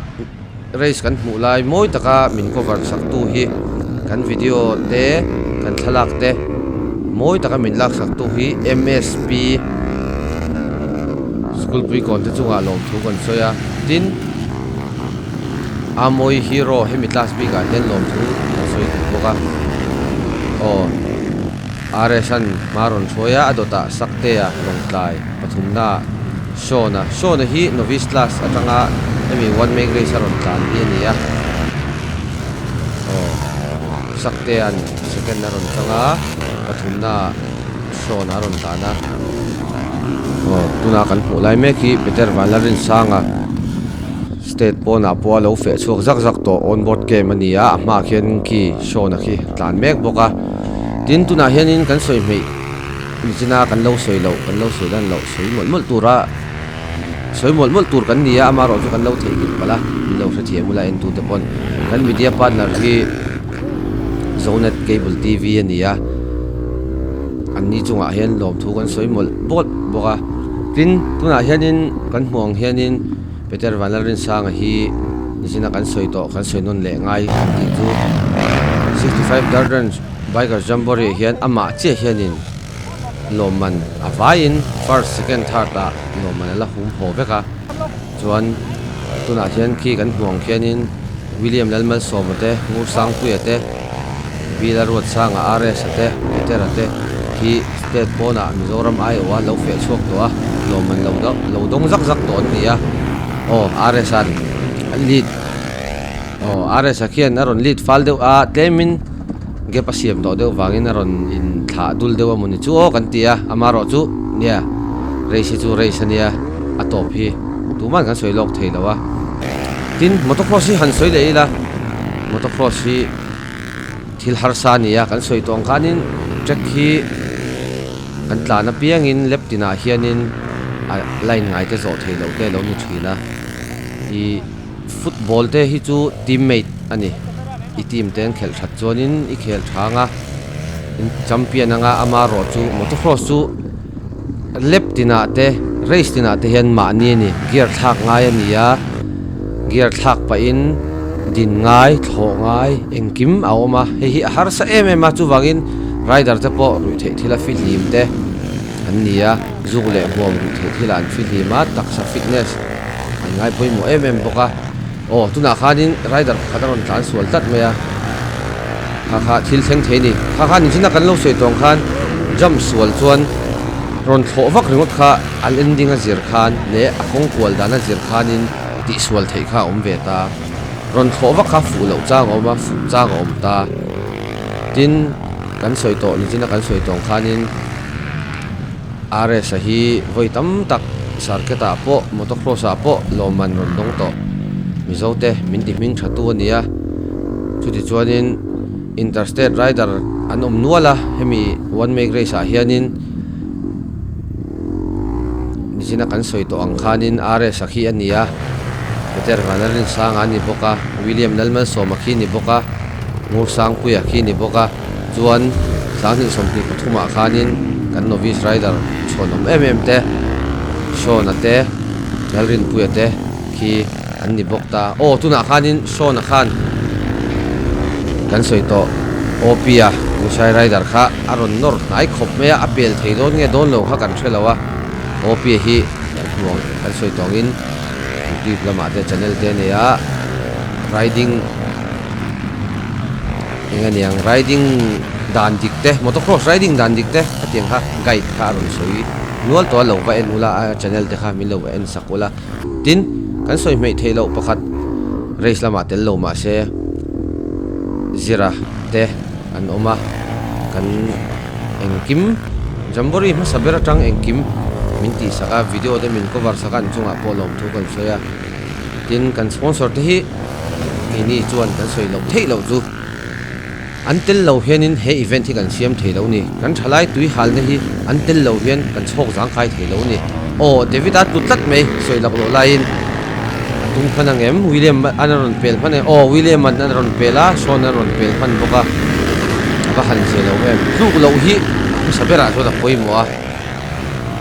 race kan hmuh lai mawi taka min cover sak tu hi kan video te kan thlalak te mawi taka min lak sak tu hi M_S_P school pui kawn te chungah lawmthu kan sawi a tin a mawi hero hemi class bikah hian lawmthu kan sawi duh bawk a aw R_S an hma rawn hruai a a dawtah Saktea Lawngtlai pathumna ah Shawna Shawna hi novice class atanga hemi one make race a rawn tlan hi a ni a aw Saktea'n second a rawn chang a pathumna ah Shawna a rawn tlan a aw tuna kan hmuh lai mek hi Peter Vanlalrinsanga state pawnah pawh a lo feh chhuak zak zak tawh on board game a ni a a hmaah khian khi Shawna khi tlan mek bawk a tin tunah hianin kan sawi hmeih. Nichina kan lo sawi loh, kan lo sawi lan loh, sawi mawlh mawlh tura sawi mawlh mawlh tur kan ni a, amaherawh chu kan lo theihnghilh palh a, min lo hrethiam ula entute pawn kan media partner hi Zonet Cable TV a ni a, anni chungah hian lawmthu kan sawi mawlh bawlh bawk a, tin tunah hianin kan hmuh ang hianin Peter Vanlalrinsanga hi nichina kan sawi tawh kan sawi nawn leh ngai tih chu 65 Gardens Biker Jamboree hian amah chiah hianin lawmman a vaiin first, second, third ah lawmman a la hum haw vek a, chuan tunah hian khi kan hmuh ang khianin William Lalmalsawma te, Ngursangpuia te, Bila Ruatsanga, RS-a te, Petera te khi state pawnah Mizoram aiawha lo feh chhuak tawh a, lawmman lo lo dawng zak zak tawh an ni a, aw RS-a'n a lead. Aw RS-a khian a rawn lead fal deuh a, tlemin gap a siam tawh deuh vangin a rawn inthlah dul deuh a mawni chu aw kan ti a, amaherawh chu nia race hi chu race a nia a tawp hi tumah kan sawi lawk thei lo a. Tin motocross hi han sawi leh ila motocross hi thil harsa a ni a, kan sawi tawh ang khanin track hi kan tlan apiangin lap tinah hianin a line ngai te zawh theih loh te a lo ni thin a, ih. Football te hi chu teammate a ni. I team te an khelh that chuanin i khel tha anga in champion anga ama rawh chu motocross chu lap tinah te race tinah te hian mahni a ni. Gear thlak ngai a ni a, gear thlak pahin din ngai, thlawh ngai engkim a awm a. Hei hi a harsa em em a, chuvangin rider te pawh ruihtheih thila fihlim te an ni a, zuk leh huam ruihtheih thilah an fihlim a, taksa fitness. An ngai pawimawh em em bawk a, aw tunah khanin rider pakhat a rawn tlan sual tlat mai a, kha kha thil thleng thei a ni, kha kha nichina kan lo sawi tawng khan jump sual chuan rawn thlawh vak ringawt kha a landing a zir khan leh a kawng kual dan a zir khanin tihsual theih kha a awm ve ta, rawn thlawh vak kha fuh loh chang a awm a, fuh chang a awm ta, tin kan sawi tawh nichina kan sawi tawng khanin. RS-a hi vawi tam tak circuit ah pawh motocross ah pawh lawmman rawn dawng tawh Mizo te min ti hming tha tu a ni a, chuti chuanin interstate rider an awm nual a, hemi one make race ah hianin nichina kan sawi tawh ang khanin RS-a khi a ni a, Peter Vanlalrinsanga a ni bawk a, William Lalmalsawma khi a ni bawk a, Ngursangpuia khi a ni bawk a. Chuan 2023 ah khanin kan novice rider chhuanawm em em te Sean-a te Lalrinpuia te khi an ni bawk ta. Aw tunah khanin Sean-a khan kan sawi tawh OP-a Lushai Rider kha a rawn nawr hnai khawp mai a, a pel thei dawn nge dawn lo kha kan hre lo a, OP-a hi kan hmu ang kan sawi tawh angin YouTube lamah te channel te a nei a, riding eng a niang riding dan dik te motocross riding dan dik te khatiang kha guide kha a rawn sawi nual tawh a lo va en ula a channel te kha min lo va en sak ula tin kan sawi hmeih theih loh pakhat race lamah tel lo mah se zira te an awm a kan engkim jamboree hmasa ber atang engkim min tih sak a video te min cover sak a an chungah pawh lawmthu kan sawi a tin kan sponsor te hi Keini chuan kan sawi loh theih loh chu an tel lo hianin he event hi kan siam thei lo ni. Kan thalai tui halna hi an tel lo hian kan chhawk zangkai thei lo ni. Aw, David a tlu tlat mai sawi lak loh laiin a tum hman ang em? William an a rawn pel hman em? Aw, William an a rawn pel a, Sean an rawn pel hman bawk a, a va han zia lo em? Tluk loh hi a hmasa berah chuan a pawimawh a,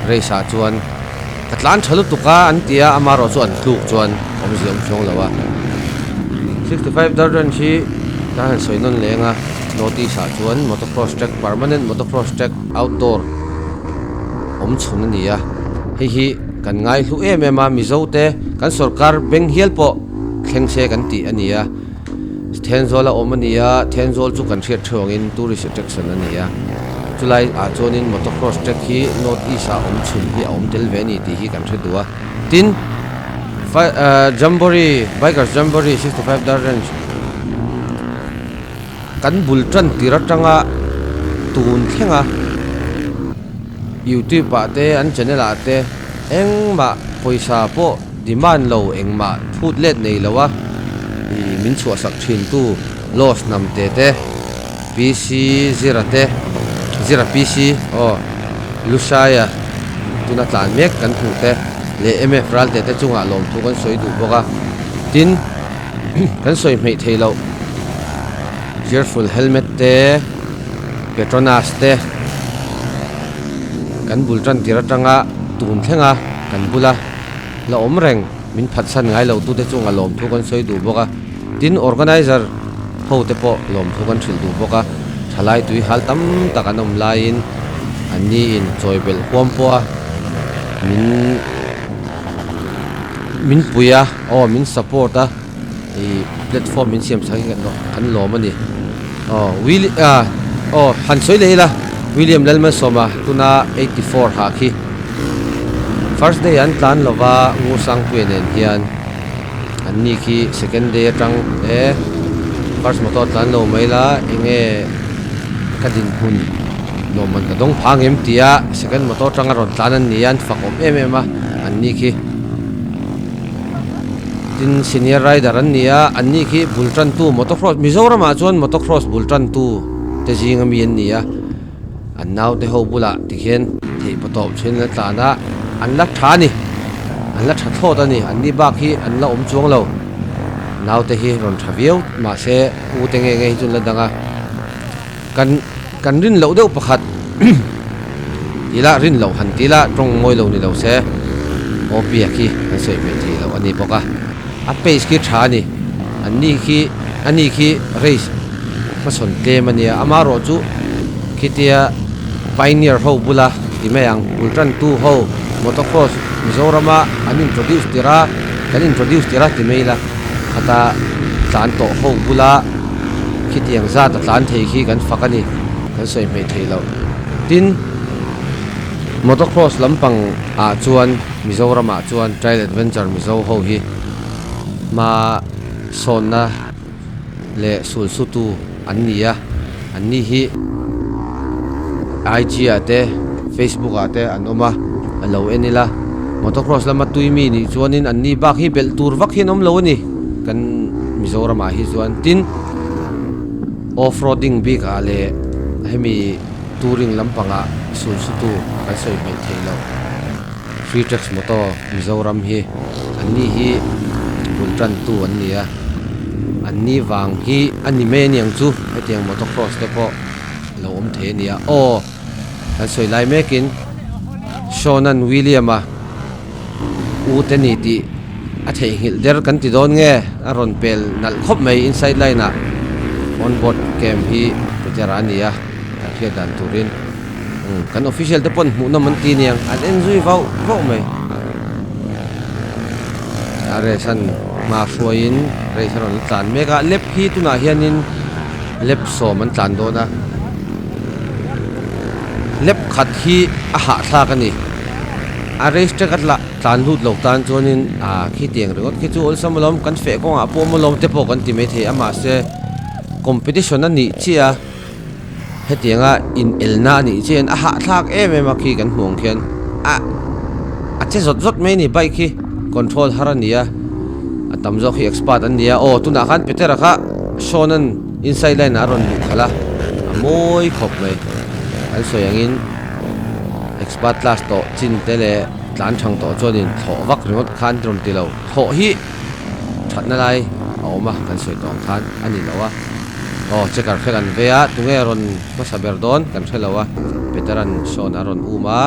race ah chuan. Ka tlan tha lutuk a an ti a, amaherawh chu an tluk chuan awmzia awm chuang lo a. 65 dar ranch hi kan han sawi nawn leng a, North East ah chuan motocross track, permanent motocross track outdoor awm chhun a ni a. Hei hi kan ngai hlu em em a, Mizo te kan sorkar beng hial pawh thleng se kan tih a ni a. Thenzawl a awm a ni a, Thenzawl chu kan hriat theuh angin tourist attraction a ni a, chulai ah chuanin motocross track hi North East ah awm chhun hi a awm tel ve a ni tih hi kan hre duh a, tin Jamboree, Bikers Jamboree 65 Dar Ranch kan bul tan tir atanga tun thlenga YouTube ah te an channel ah te engmah pawisa pawh Demand lo engmah phut let nei lo a ih min chhuahsak thin tu Loss hnam te te PC Zira te Zira PC aw Lushai-a tuna tlan mek kan hmuh te leh MF Ralte te chungah lawmthu kan sawi duh bawk a tin kan sawi hmeih theih loh Cheerful helmet te Petronas te kan bul tan tir atanga tun thlenga kan bula. La awm reng, min phatsan ngai lo tute chunga lawmthu kan sawi duh bawk a, tin organizer ho te pawh lawmthu kan hrilh duh bawk a, thalai tui hal tam tak an awm laiin an ni in chawi belh huam pawh a min min pui a, aw min support a, ih platform min siam sak hi kan lawm a ni, aw Willi ah aw han sawi leh ila William Lalmalsawma tuna 84 ha khi. First day an tlan lova Ngusangpuia nen hian an ni khi second day atang e first motor tlan lo mai la enge ka dinhmun lawmman ka dawng phang em tia second motor atanga rawn tlan an ni a an fak awm em em a an ni khi tin senior rider an ni a an ni khi bul tantu motocross Mizoramah chuan motocross bul tantu te zinga mi an ni a. An naute ho bulah tikhian theih pawtawp chhuin an tlan a, an la tha a ni, an la tha thlawt a ni, an ni bak hi an la awm chuang lo. Naute hi rawn tha viau mahse u te nge nge hi chu an la dang a, kan kan rin loh deuh pakhat tih lah rin loh han tih lah tawng mawi lo ni lo se aw biak hi kan sawi hmeh theih loh a ni bawk a, a pace khi tha a ni, an ni khi a ni khi race. Hmasawn tlem a nia, amaherawh chu khitia pioneer ho bula ti mai ang, bul tantu ho motocross Mizorama an introduce tir a, kan introduce tir a ti mai ila, khata tlan tawh ho bula khitiang zat a tlan thei khi kan fak a ni, kan sawi hmeih theih loh. Tin, motocross lampang ah chuan Mizoramah chuan Trail Adventure Mizo ho hi hma sawnna leh sulsutu an ni a, an ni hi IG ah te Facebook ah te an awm a, a lo en ila motocross lama tui mi nih chuanin an ni bak hi belh tur vak hi an awm lo a ni kan Mizoram ah hi chuan tin off roading bik ah leh hemi touring lampang ah sulsutu kan sawi hmeih theih loh. Free Tax Motor Mizoram hi an ni hi bul tantu an ni a, an ni vang hi a ni mai aniang chu hetiang motocross te pawh lo awm thei a ni a, aw kan sawi lai mekin Sean-a'n William-a. U te ni tih a theihnghilh der kan ti dawn nge a rawn pel nalh khawp mai inside line ah on board cam hi Petera a ni a kan hriat dan turin umm kan official te pawn hmuhnawm an ti aniang an en zui vauh vauh mai a race an hma hruaiin race a rawn la tlan mek a lap hi tunah hianin lap sawm an tlan dawn a lap khat hi a hahthlak a ni a race track a tla tlan lut lo tan chuanin ah khitiang ringawt khi chu awlsam alawm kan feh kawngah pawh awm alawm te pawh kan ti maithei a mahse competition a nih chiah a hetianga inelna a nih chiah hian a hahthlak em em a khi kan hmuh ang khian ah a che zawt zawt mai a ni bike hi control har a ni a a tam zawk hi expert an ni a aw tunah khan Petera kha Sean an inside line ah a rawn luh khalh a a mawi khawp mai an sawi angin expert class tawh chin te leh tlan thang tawh chuanin thlawh vak ringawt khan rawn ti lo thlawh hi thatna lai a awm a kan sawi tawh ang khan a ni lo a aw checker flag an vei a tunge rawn hmasa ber dawn kan hre lo a Peter-a'n Sean a rawn um a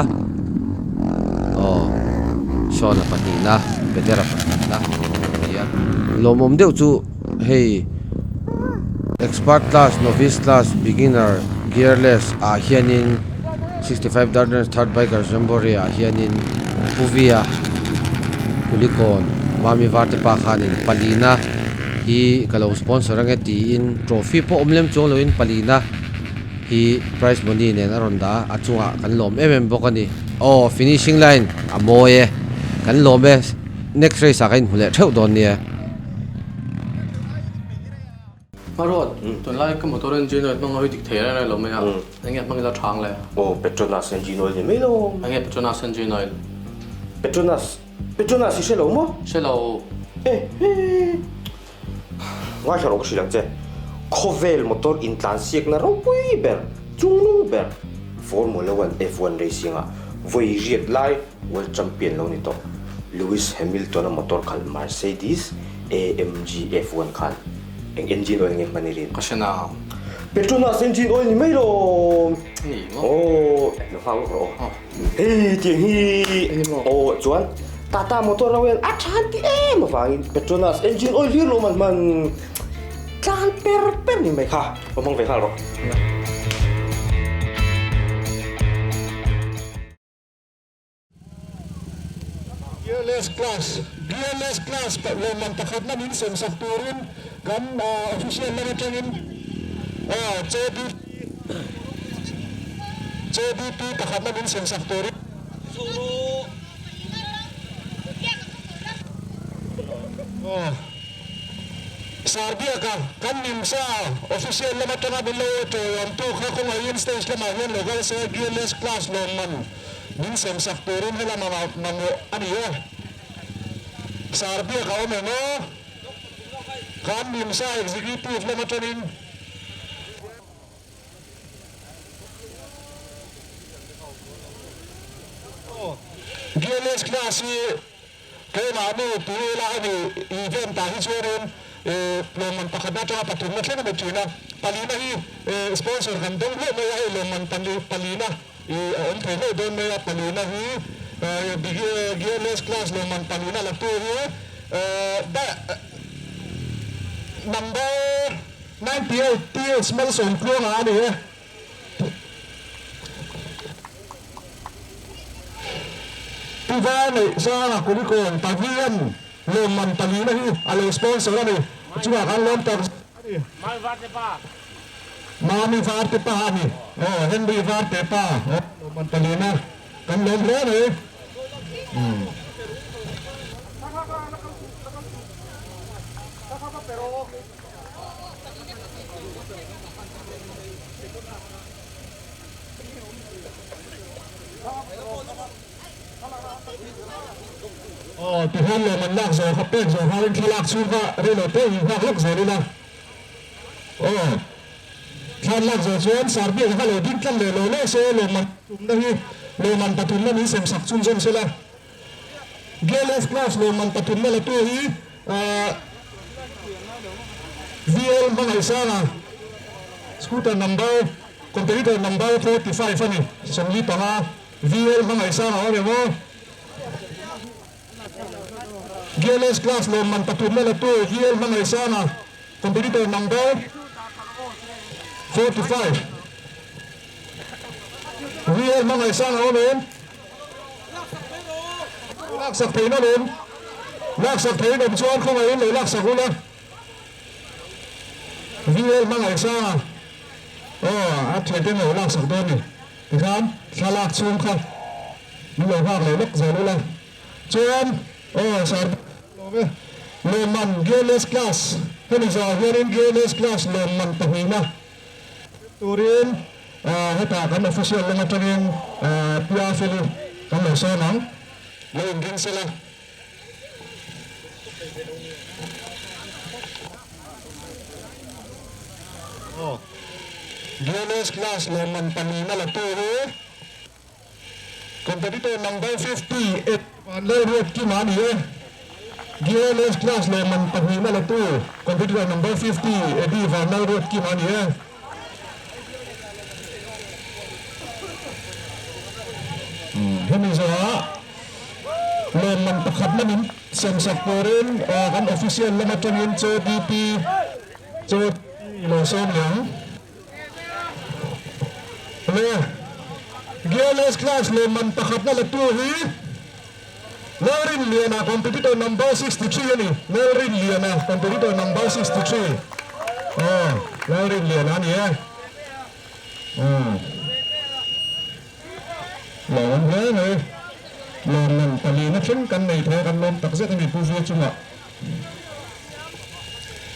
aw Sean-a pahnihna Peter-a pahnihna a ni a lawmawm deuh chu hei expert class novice class beginner gearless ah hianin 65 Dardan's Third Biker Jamboree ah hianin Puvia Kulikawn Mami Varte pa khanin palina hi ka lo sponsor ange tiin trophy pawh awm lem chuang loin palina hi prize money nen a rawn dah a a chungah kan lawm em em bawk a ni. Aw finishing line a mawi e kan lawm e next race ah kan inhmu leh theuh dawn nia. Hmaruat, tunlai ka motor engine oil hmang ho hi dik thei reng reng lo mai a, enge hmang ila thang le? Aw, Petronas engine oil ni mai lo. Enge Petronas engine oil? Petronas, Petronas i hre lo maw? Hre lo. E he. Ngaithla rawh ka hrilh ang che. Khawvel motor intlansiakna ropui ber, chungnung ber, Formula One, F1 racing ah vawi riat lai World Champion lo ni tawh. Lewis Hamilton-a motor khalh Mercedes AMG F1 khan eng engine oil nge hman i rin? Ka hre na. Petronas engine oil ni mai lo. Ni maw? Aw, lo nghak lawk rawh aw. Hei tiang hi. Eng maw? Aw, chuan Tata motor lo hian a than ti em avangin Petronas engine oil hlir lo man hman tlan per per ni mai kha. Lo hmang ve nghal rawh. Gearless class, Gearless class lawmman pakhatna min sem sak turin kan official lam atangin JDP JDP pakhatna min sem sak turin Sarbiaka kan nimsa official lam atanga min lo tawiawmtu kha khawngaihin stage lamah hian lo kal se Gearless class lawmman Min sem sak turin helam a mamawh a ni e. Sarbiak a awm em aw? Khan Mimsa Executive lam atangin. GLS class hi keimahni tui ila a ni event ah hi chuanin lawmman pakhatna atanga pathumna thleng a ni thin a, palina hi sponsor kan dawng hlauh mai a, hei lawmman palina. I a awm thei hlauh dawn mai a, palina hi gearless class lawmman palina la tu hi number 98 TH Malsawmtluanga a ni e. Pu Vaneih Sanga Kulikawn Pavilion lawmman palina hi a lo sponsor a ni. Chungah khan lawm tak zet a ni. Mami Varte pa a ni. Aw Henry Varte pa aw lawmman palina kan lawm hle mai. Aw tihian lawmman lak zawh kha pek zawh nghalin thlalak chhung kha reilo te in nghak lawk zel ila. Aw, thlan lak zawh chuan Sarbiak kha lo ding tlat leh lo leh se, lawmman tumna hi lawmman pathumna min sem sak chhunzawm se la. GLF class lawmman pathumna la tu hi VL Hmangaihsanga scooter number competitor number 45 a ni, 45 VL Hmangaihsanga awm em aw? Gearless class lawmman pathumna la tu VL Hmangaihsanga competitor number 45. VL Hmangaihsanga awm em? Laksak theihna awm? Laksak theihna awm chuan khawngaihin lo laksak ula. VL Hmangaihsanga aw a thiante lo laksak dawn ni. Tikhan thlalak chhung kha min lo nghak leh lawk zel ula. Chuan aw sir lawm e. Lawmman Gearless Class hemi zawhah hianin Gearless Class lawmman pahnihna turin hetah kan official lam atangin Pia Feli kan lo sawm ang. Lo inring sela. Aw Gearless Class lawmman pahnihna la tu hi. Competitor number 58 Vanlalruat Kima a ni e. Gearless class lawmman pahnihna la tu Competitor number 50 Eddie Vanlalruat Kima a ni e. Hemi zawhah lawmman pakhatna min semsak turin kan official lam atangin Chaw DP Chaw lo sawm leh ang. Le Gearless class lawmman pakhatna la tu hi Lalrinliana competitor number 63 a ni. Lalrinliana competitor number 63. Aw, Lalrinliana a ni e. Aw. Lawm hle mai. Lawmman palina thleng kan nei thei a, kan lawm takzet a ni Pu Via chungah.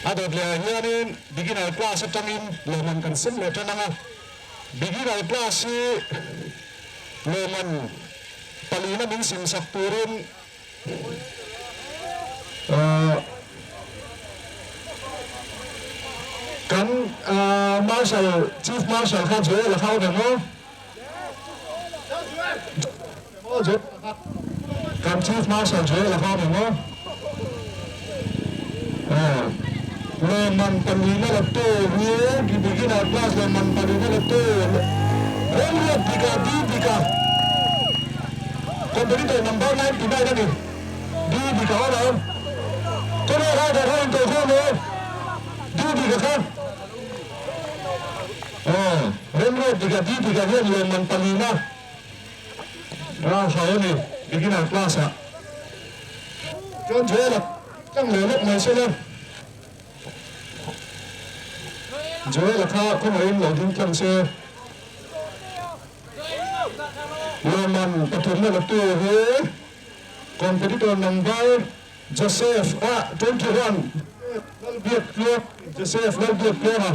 A dawt leh ah hianin beginner class atangin lawmman kan sem leh tan ang a, beginner class hi lawmman palina min sem sak turin kan marshal chief marshal kha Joel a kha awm em aw? Kan Chief Marshal Joel a kha ni maw? Aw. Lawmman palina la tu hi beginner class lawmman palina la tu Remruat Dika D Dika competitor number 99 a ni D Dika aw lo Kawng kha kha kha in ko khawm e D Dika kha. Aw, remruat dik a ti dik ah hian lawmman palina a hau a ni beginner class ah chuan Joel a tlang leh lawk mai sela Joel a kha khawngaihin lo ding tlang se lawmman pathumna la tu hi competitor number Joseph a 21 Lalbiak Tluang Joseph Lalbiak Tluanga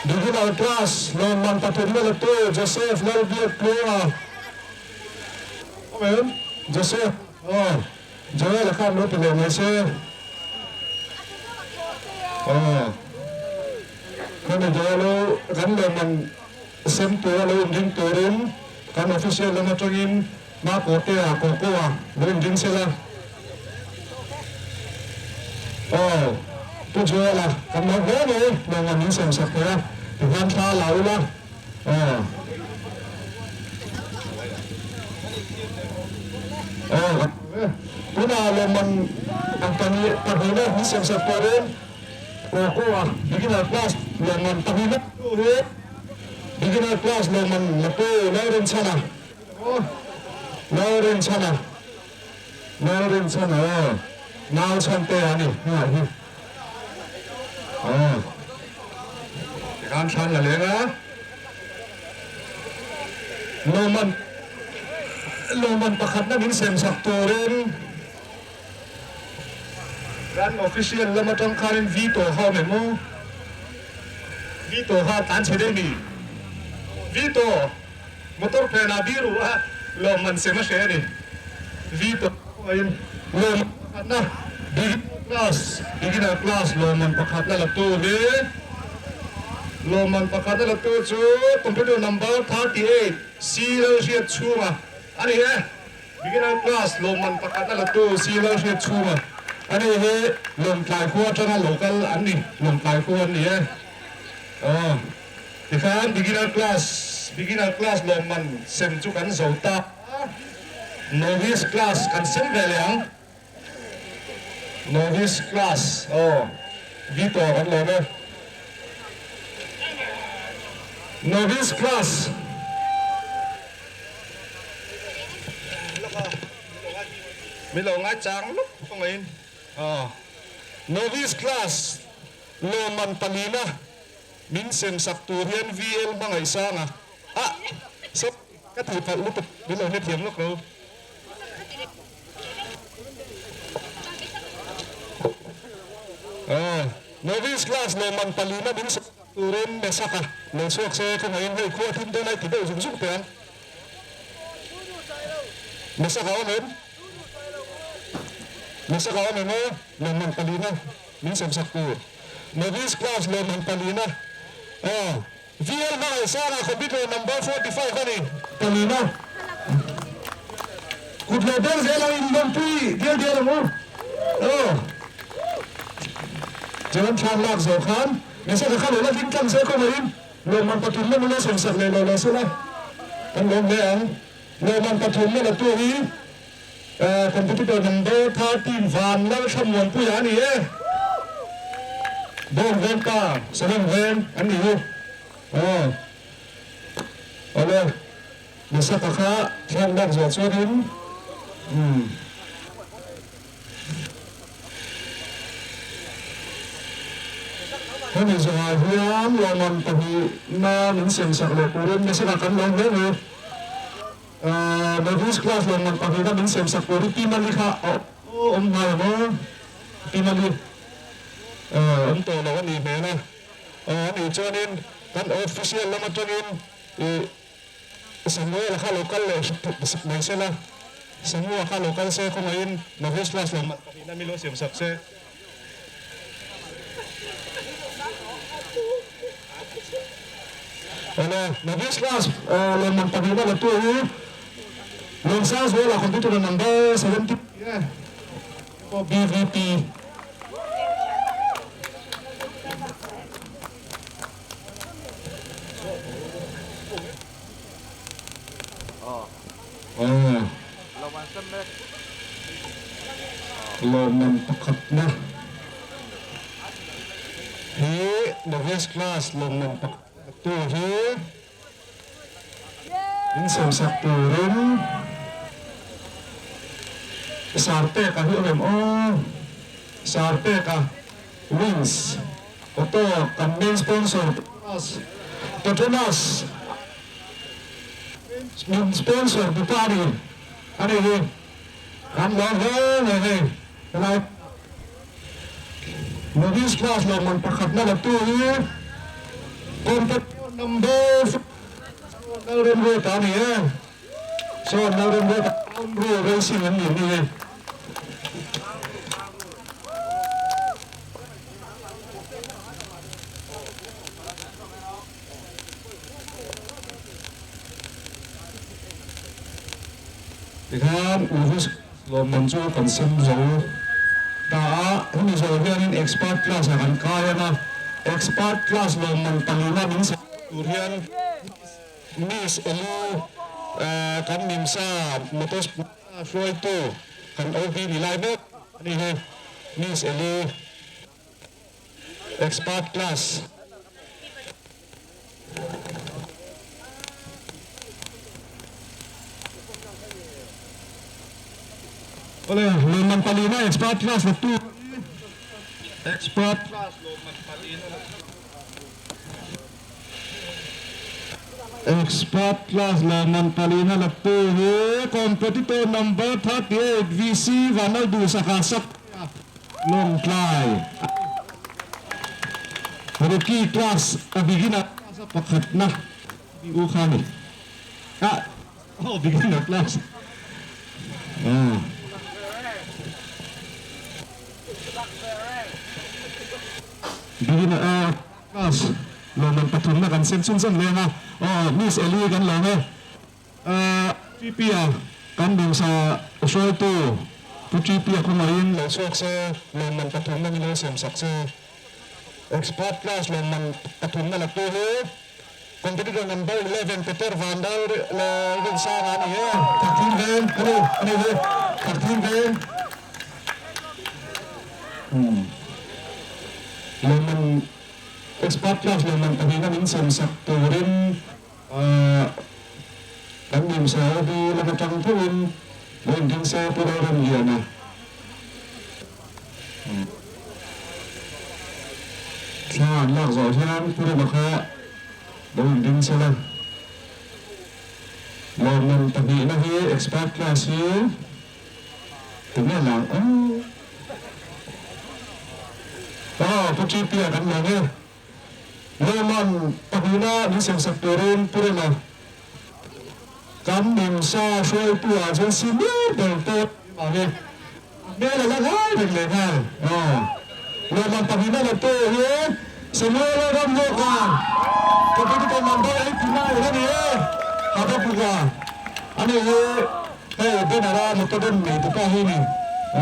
Beginner class lawmman pathumna la tu Joseph Lalbiak Tluanga Awm em Joseph aw Joel a khan lo ti leh mai se aw Khami Joel u kan lawmman sem tura lo inring turin kan official lam atangin Hma Kawtea, Kawkawa, lo inring sela. Aw, Pu Joel-a, kan lo hle mai, lawngah min sem sak thei a, tihian thla la ula. Aw. Aw, kan hmu e. Tunah lawmman ang pahnih, pahnihna min sem sak turin Kawkawa, beginner class lawmman pahnihna hi beginner class lawmman la pu Lalrinchhana. Lalrinchhana Lalrinchhana aw nau chhan te a ni hengah hi aw tikhan thlan la leng a lawmman lawmman pakhatna min sem sak turin kan official lam atang khanin Vito kha awm em aw Vito kha tlan chhe daih ni Vito. Motor phenah biru a lawmman sem a hre a ni. Vito pawhin lawmman pakhatna beginner class beginner class lawmman pakhatna la tu hi lawmman pakhatna la tu chu computer number 38 C Lalhriat chhunga a ni e. Beginner class lawmman pakhatna la tu C Lalhriat chhunga a ni hi Lawngtlai khua atanga local an ni Lawngtlai khua an ni e. Aw. Tikhan beginner class beginner class lawmman sem chu kan zo ta a. Novice class kan sem ve leh ang. Novice class aw Vito kan lawm e. Novice class. Min lo ngai chang lawk khawngaihin aw. Novice class lawmman palina min sem sak tur hian VL hmangaihsanga ah sorry ka tih palh lutuk min lo hrethiam lawk lo. Aw Novice class lawmman palina min sem sak turin Mesaka lo chhuak se khawngaihin hei khua thim dawn ai ti deuh zung zung teh ang. Mesaka awm em? Mesaka awm em aw? Lawmman palina min semsak tur. Novice class lawmman palina. Aw, VL Hmangaihsanga computer number 45 a ni. Palina. Kut lo beng zel ang in lawmpui dial dial ang u. Aw. Chuan thlan lak zawh khan Mesaka kha lo la hlim tlang se khawngaihin. Lawmman pathumna nula sawmsak leh lo la sela kan lawm hle ang. Lawmman pathumna la tu hi competitor number 13 Van Lalthlamuanpuia a ni e. Bawng veng pa, Salem veng an ni hi. Aw awle Mesaka kha thlang lak zawh chuanin umm. Hemi zawhah hian lawmman pahnihna min siamsak leh turin Mesaka kan lo hle mai. Novice class lawmman pahnihna min siamsak turin Pi Mali kha a awm ngai ang aw. Pi Mali awm tawh loh a nih hmel a. A nih chuanin kan official lam atangin ih Samuel kha lo kal leh mai se la, Samua kha lo kal se khawngaihin Novice class lawmman pahnihna mi lo siam sak se. Awle, Novice class lawmman pahnihna la tu hi Lawmsang Zuala computer number 70 e, BVP. Lawmman pakhatna hi Novice class lawmman pakhatna tu hi insiamsak turin Sarpeka hi a awm aw Sarpeka Wings Auto kan main sponsor Petronas Min sponsor tu ta ni a ni hi kan lawm hle mai hei helai Novice class lawmman pakhatna la tu hi competitor number Lalremruata a ni e chuan Lalremruata Town Racing an ni ni hei. Tikhan Novice lawmman chu kan sem zo ta a, hemi zawh hianin Expert class ah kan kai ang a, Expert class lawmman palina min sem tur hian Miss Elu kan Mimsa Motorsport hruaitu kan OB ni lai mek a ni hi, Miss Elu. Expert class. Awle, lawmman palina expert class la tu Expert class lawmman palina la tu Expert class lawmman palina la tu hi competitor number 38 VC Vanlalduhsaka Saktea Lawngtlai a ni. Rookie class a beginner class a pakhatna ni u kha ni. Ah oh beginner class ah. Beginner ah class lawmman pathumna kan sem chhunzawm leng a aw Miss Ellie kan lawm e. TP-a kan duhsa hruaitu Pu TP-a khawngaihin lo chhuak se, lawmman pathumna min lo siam sak se. Expert class lawmman pathumna la tu hi Competitor number 11 Peter Van Dal Rinsanga a ni e. Thakthing veng. a ni a ni hi Thakthing Veng Lawmman Expert class lawmman pahnihna min siamsak turin kan nimsa hi lam atang theuhin lo inring se Pu Lalramliana. Thla an lak zawh hian Pu Rema kha lo inring se la. Lawmman pahnihna hi Expert class hi Tunge lang aw. Aw Pu Ṭipia kan lang e. Lawmman pahnihna min siamsak turin Pu Rema kan Nimsa hruaitu ah chuan senior ber te ni mah nge a hmel a la ngai reng leh nghal. Aw Lawmman pahnihna la tu hi Samuel-a Ramlawka Competitor number 89 a ni e. Habakuka a ni hi. Hei banner a motor rawn nei tu pa hi ni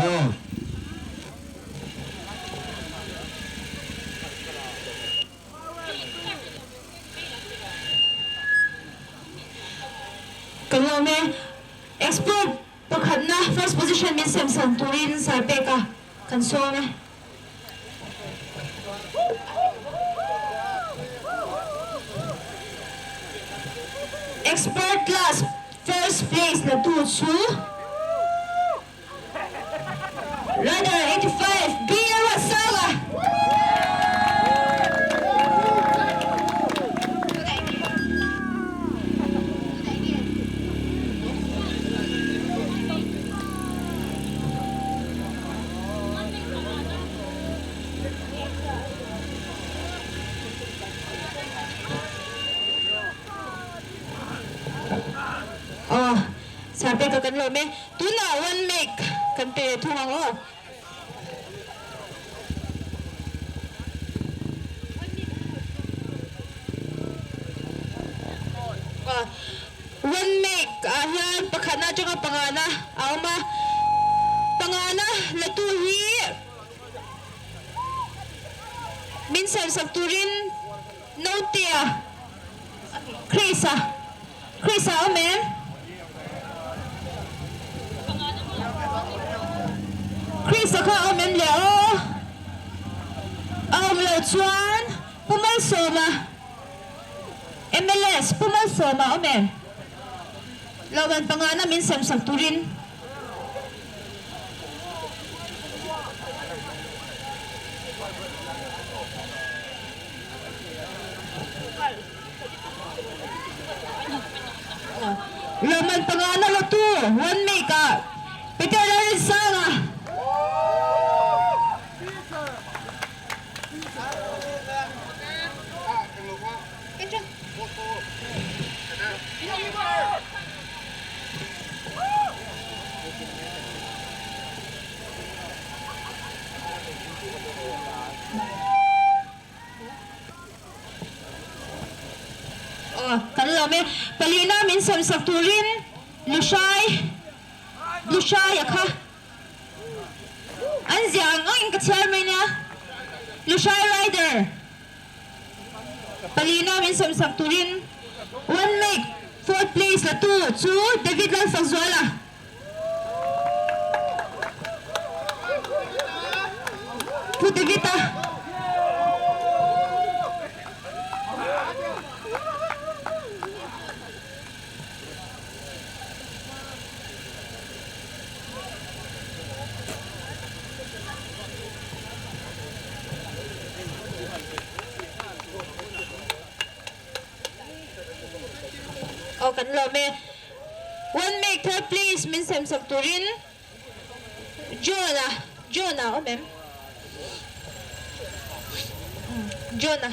aw. Ka lawm e. Expert pakhatna first position min sem san turin sar pek a kan sawm e. Expert class first place la tu chu Rider 85 B Ruatsanga. Aw, Sarte ka kan lawm e. Tunah one make kan pe thung ang aw. One make ah hian pakhatna atanga pangana a awm a, pangana la tu hi min siamsak turin Note-a Chris-a Chris-a awm em? Chris-a kha awm em le aw? A awm loh chuan Pu Malsawma. MLS, Pu Malsawma awm em? Logan pangana min semsak turin. Logan pangana lotu one make ah Peter Lalrinsanga. Kan lawm e. Palina min semsak turin Lushai Lushai a kha. An ziah ang angin ka chhiar mai nia. Lushai Rider palina min sawmsak turin one make fourth place la tu chu David Lalfakzuala. Pu David a. Aw kan lawm e. One make third place min sem sak turin John-a John-a awm em? John-a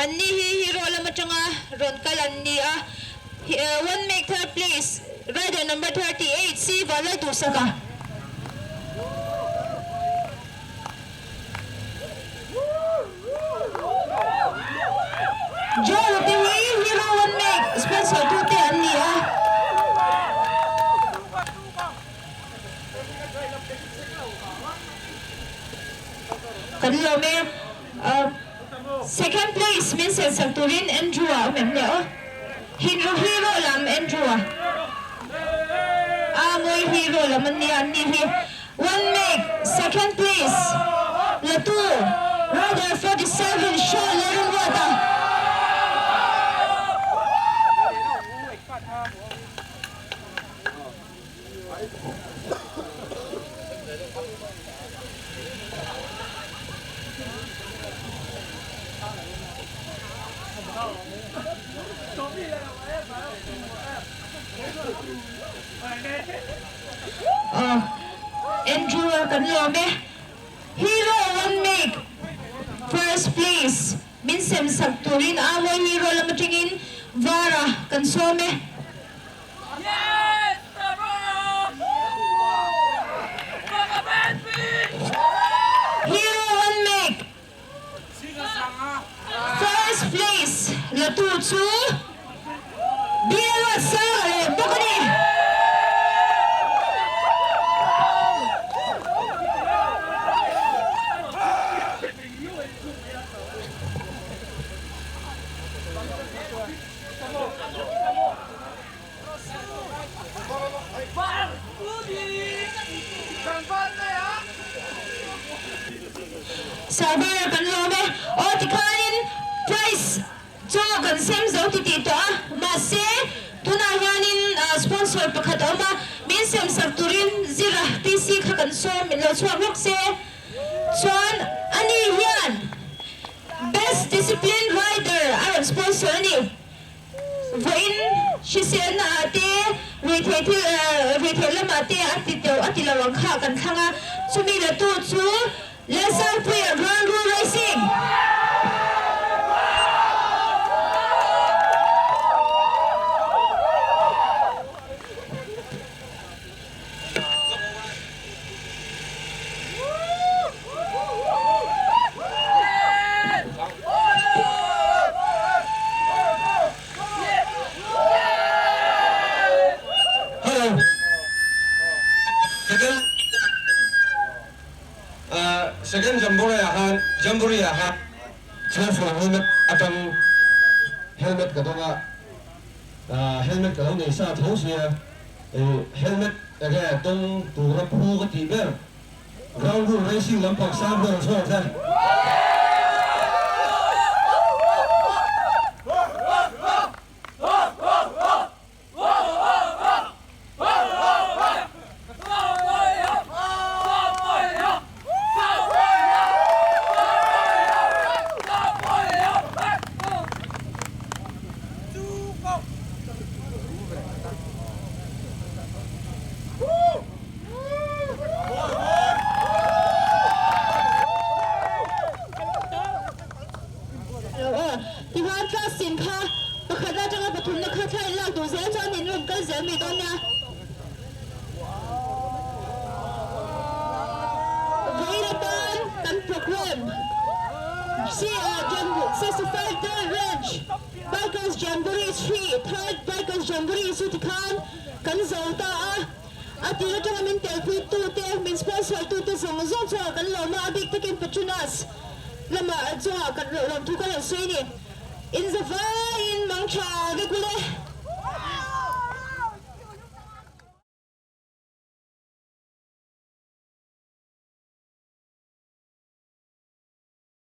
Anni hi hero lam atanga rawn kal an ni a, one make third place rider number 38 si Vanlal Duhsaka. John te hi hero one make sponsor tu te an ni a. Kan lawm e. Second place min sensak turin Andrew-a awm em le aw? Hinru hero lam Andrew-a. Hero lam an nia an ni hi. One make, second place la tu Rider 47 Sean Lalrinruata. Andrew a kan lawm e. Hero one make first place min sem sak turin Awawi Hero lam atangin Vara kan sawm e. Hero one make first place la tu chu Biala Sanga leh bawk a ni. Server kan lawm e. Aw tikhanin prize chu kan sem zo ti tih tawh a, mahse tunah hianin sponsor pakhat a awm a, min sem sak turin Zira PC kha kan sawm min lo chhuak rawk se. Chuan ani hian Best Discipline Rider a rawn sponsor a ni. Vawiin hriselna ah te, ruihtheih thil ruihtheih lamah te a ti teuh a ti lo ang kha kan thlang a, chumi la tu chu Lalsangpuia Ground Rule Racing. Hello. Second second Jamboree ah khan Jamboree ah khan Chhungfur helmet atang helmet ka dawng a helmet ka lo nei sa tho sia Helmet enge dawng tura phu ka tih ber. Ground rule racing lampang sang ber zawk e. Tichuan class tin kha pakhatna atanga pathumna kha thla in lak duh zel chuan in rawn kal zel mai dawn nia. Vawiin atan kan programme 65 Day Ranch Bikers Jamboree 3 Third Bikers Jamboree chu tikhan kan zo ta a, a tir atanga min telpui tute, min sponsor tute zawng zawng chungah kan lawm a, a bik takin Petronas lamah chungah kan lawmthu kan rawn sawi a ni. Inzavaiin mang tha vek ule.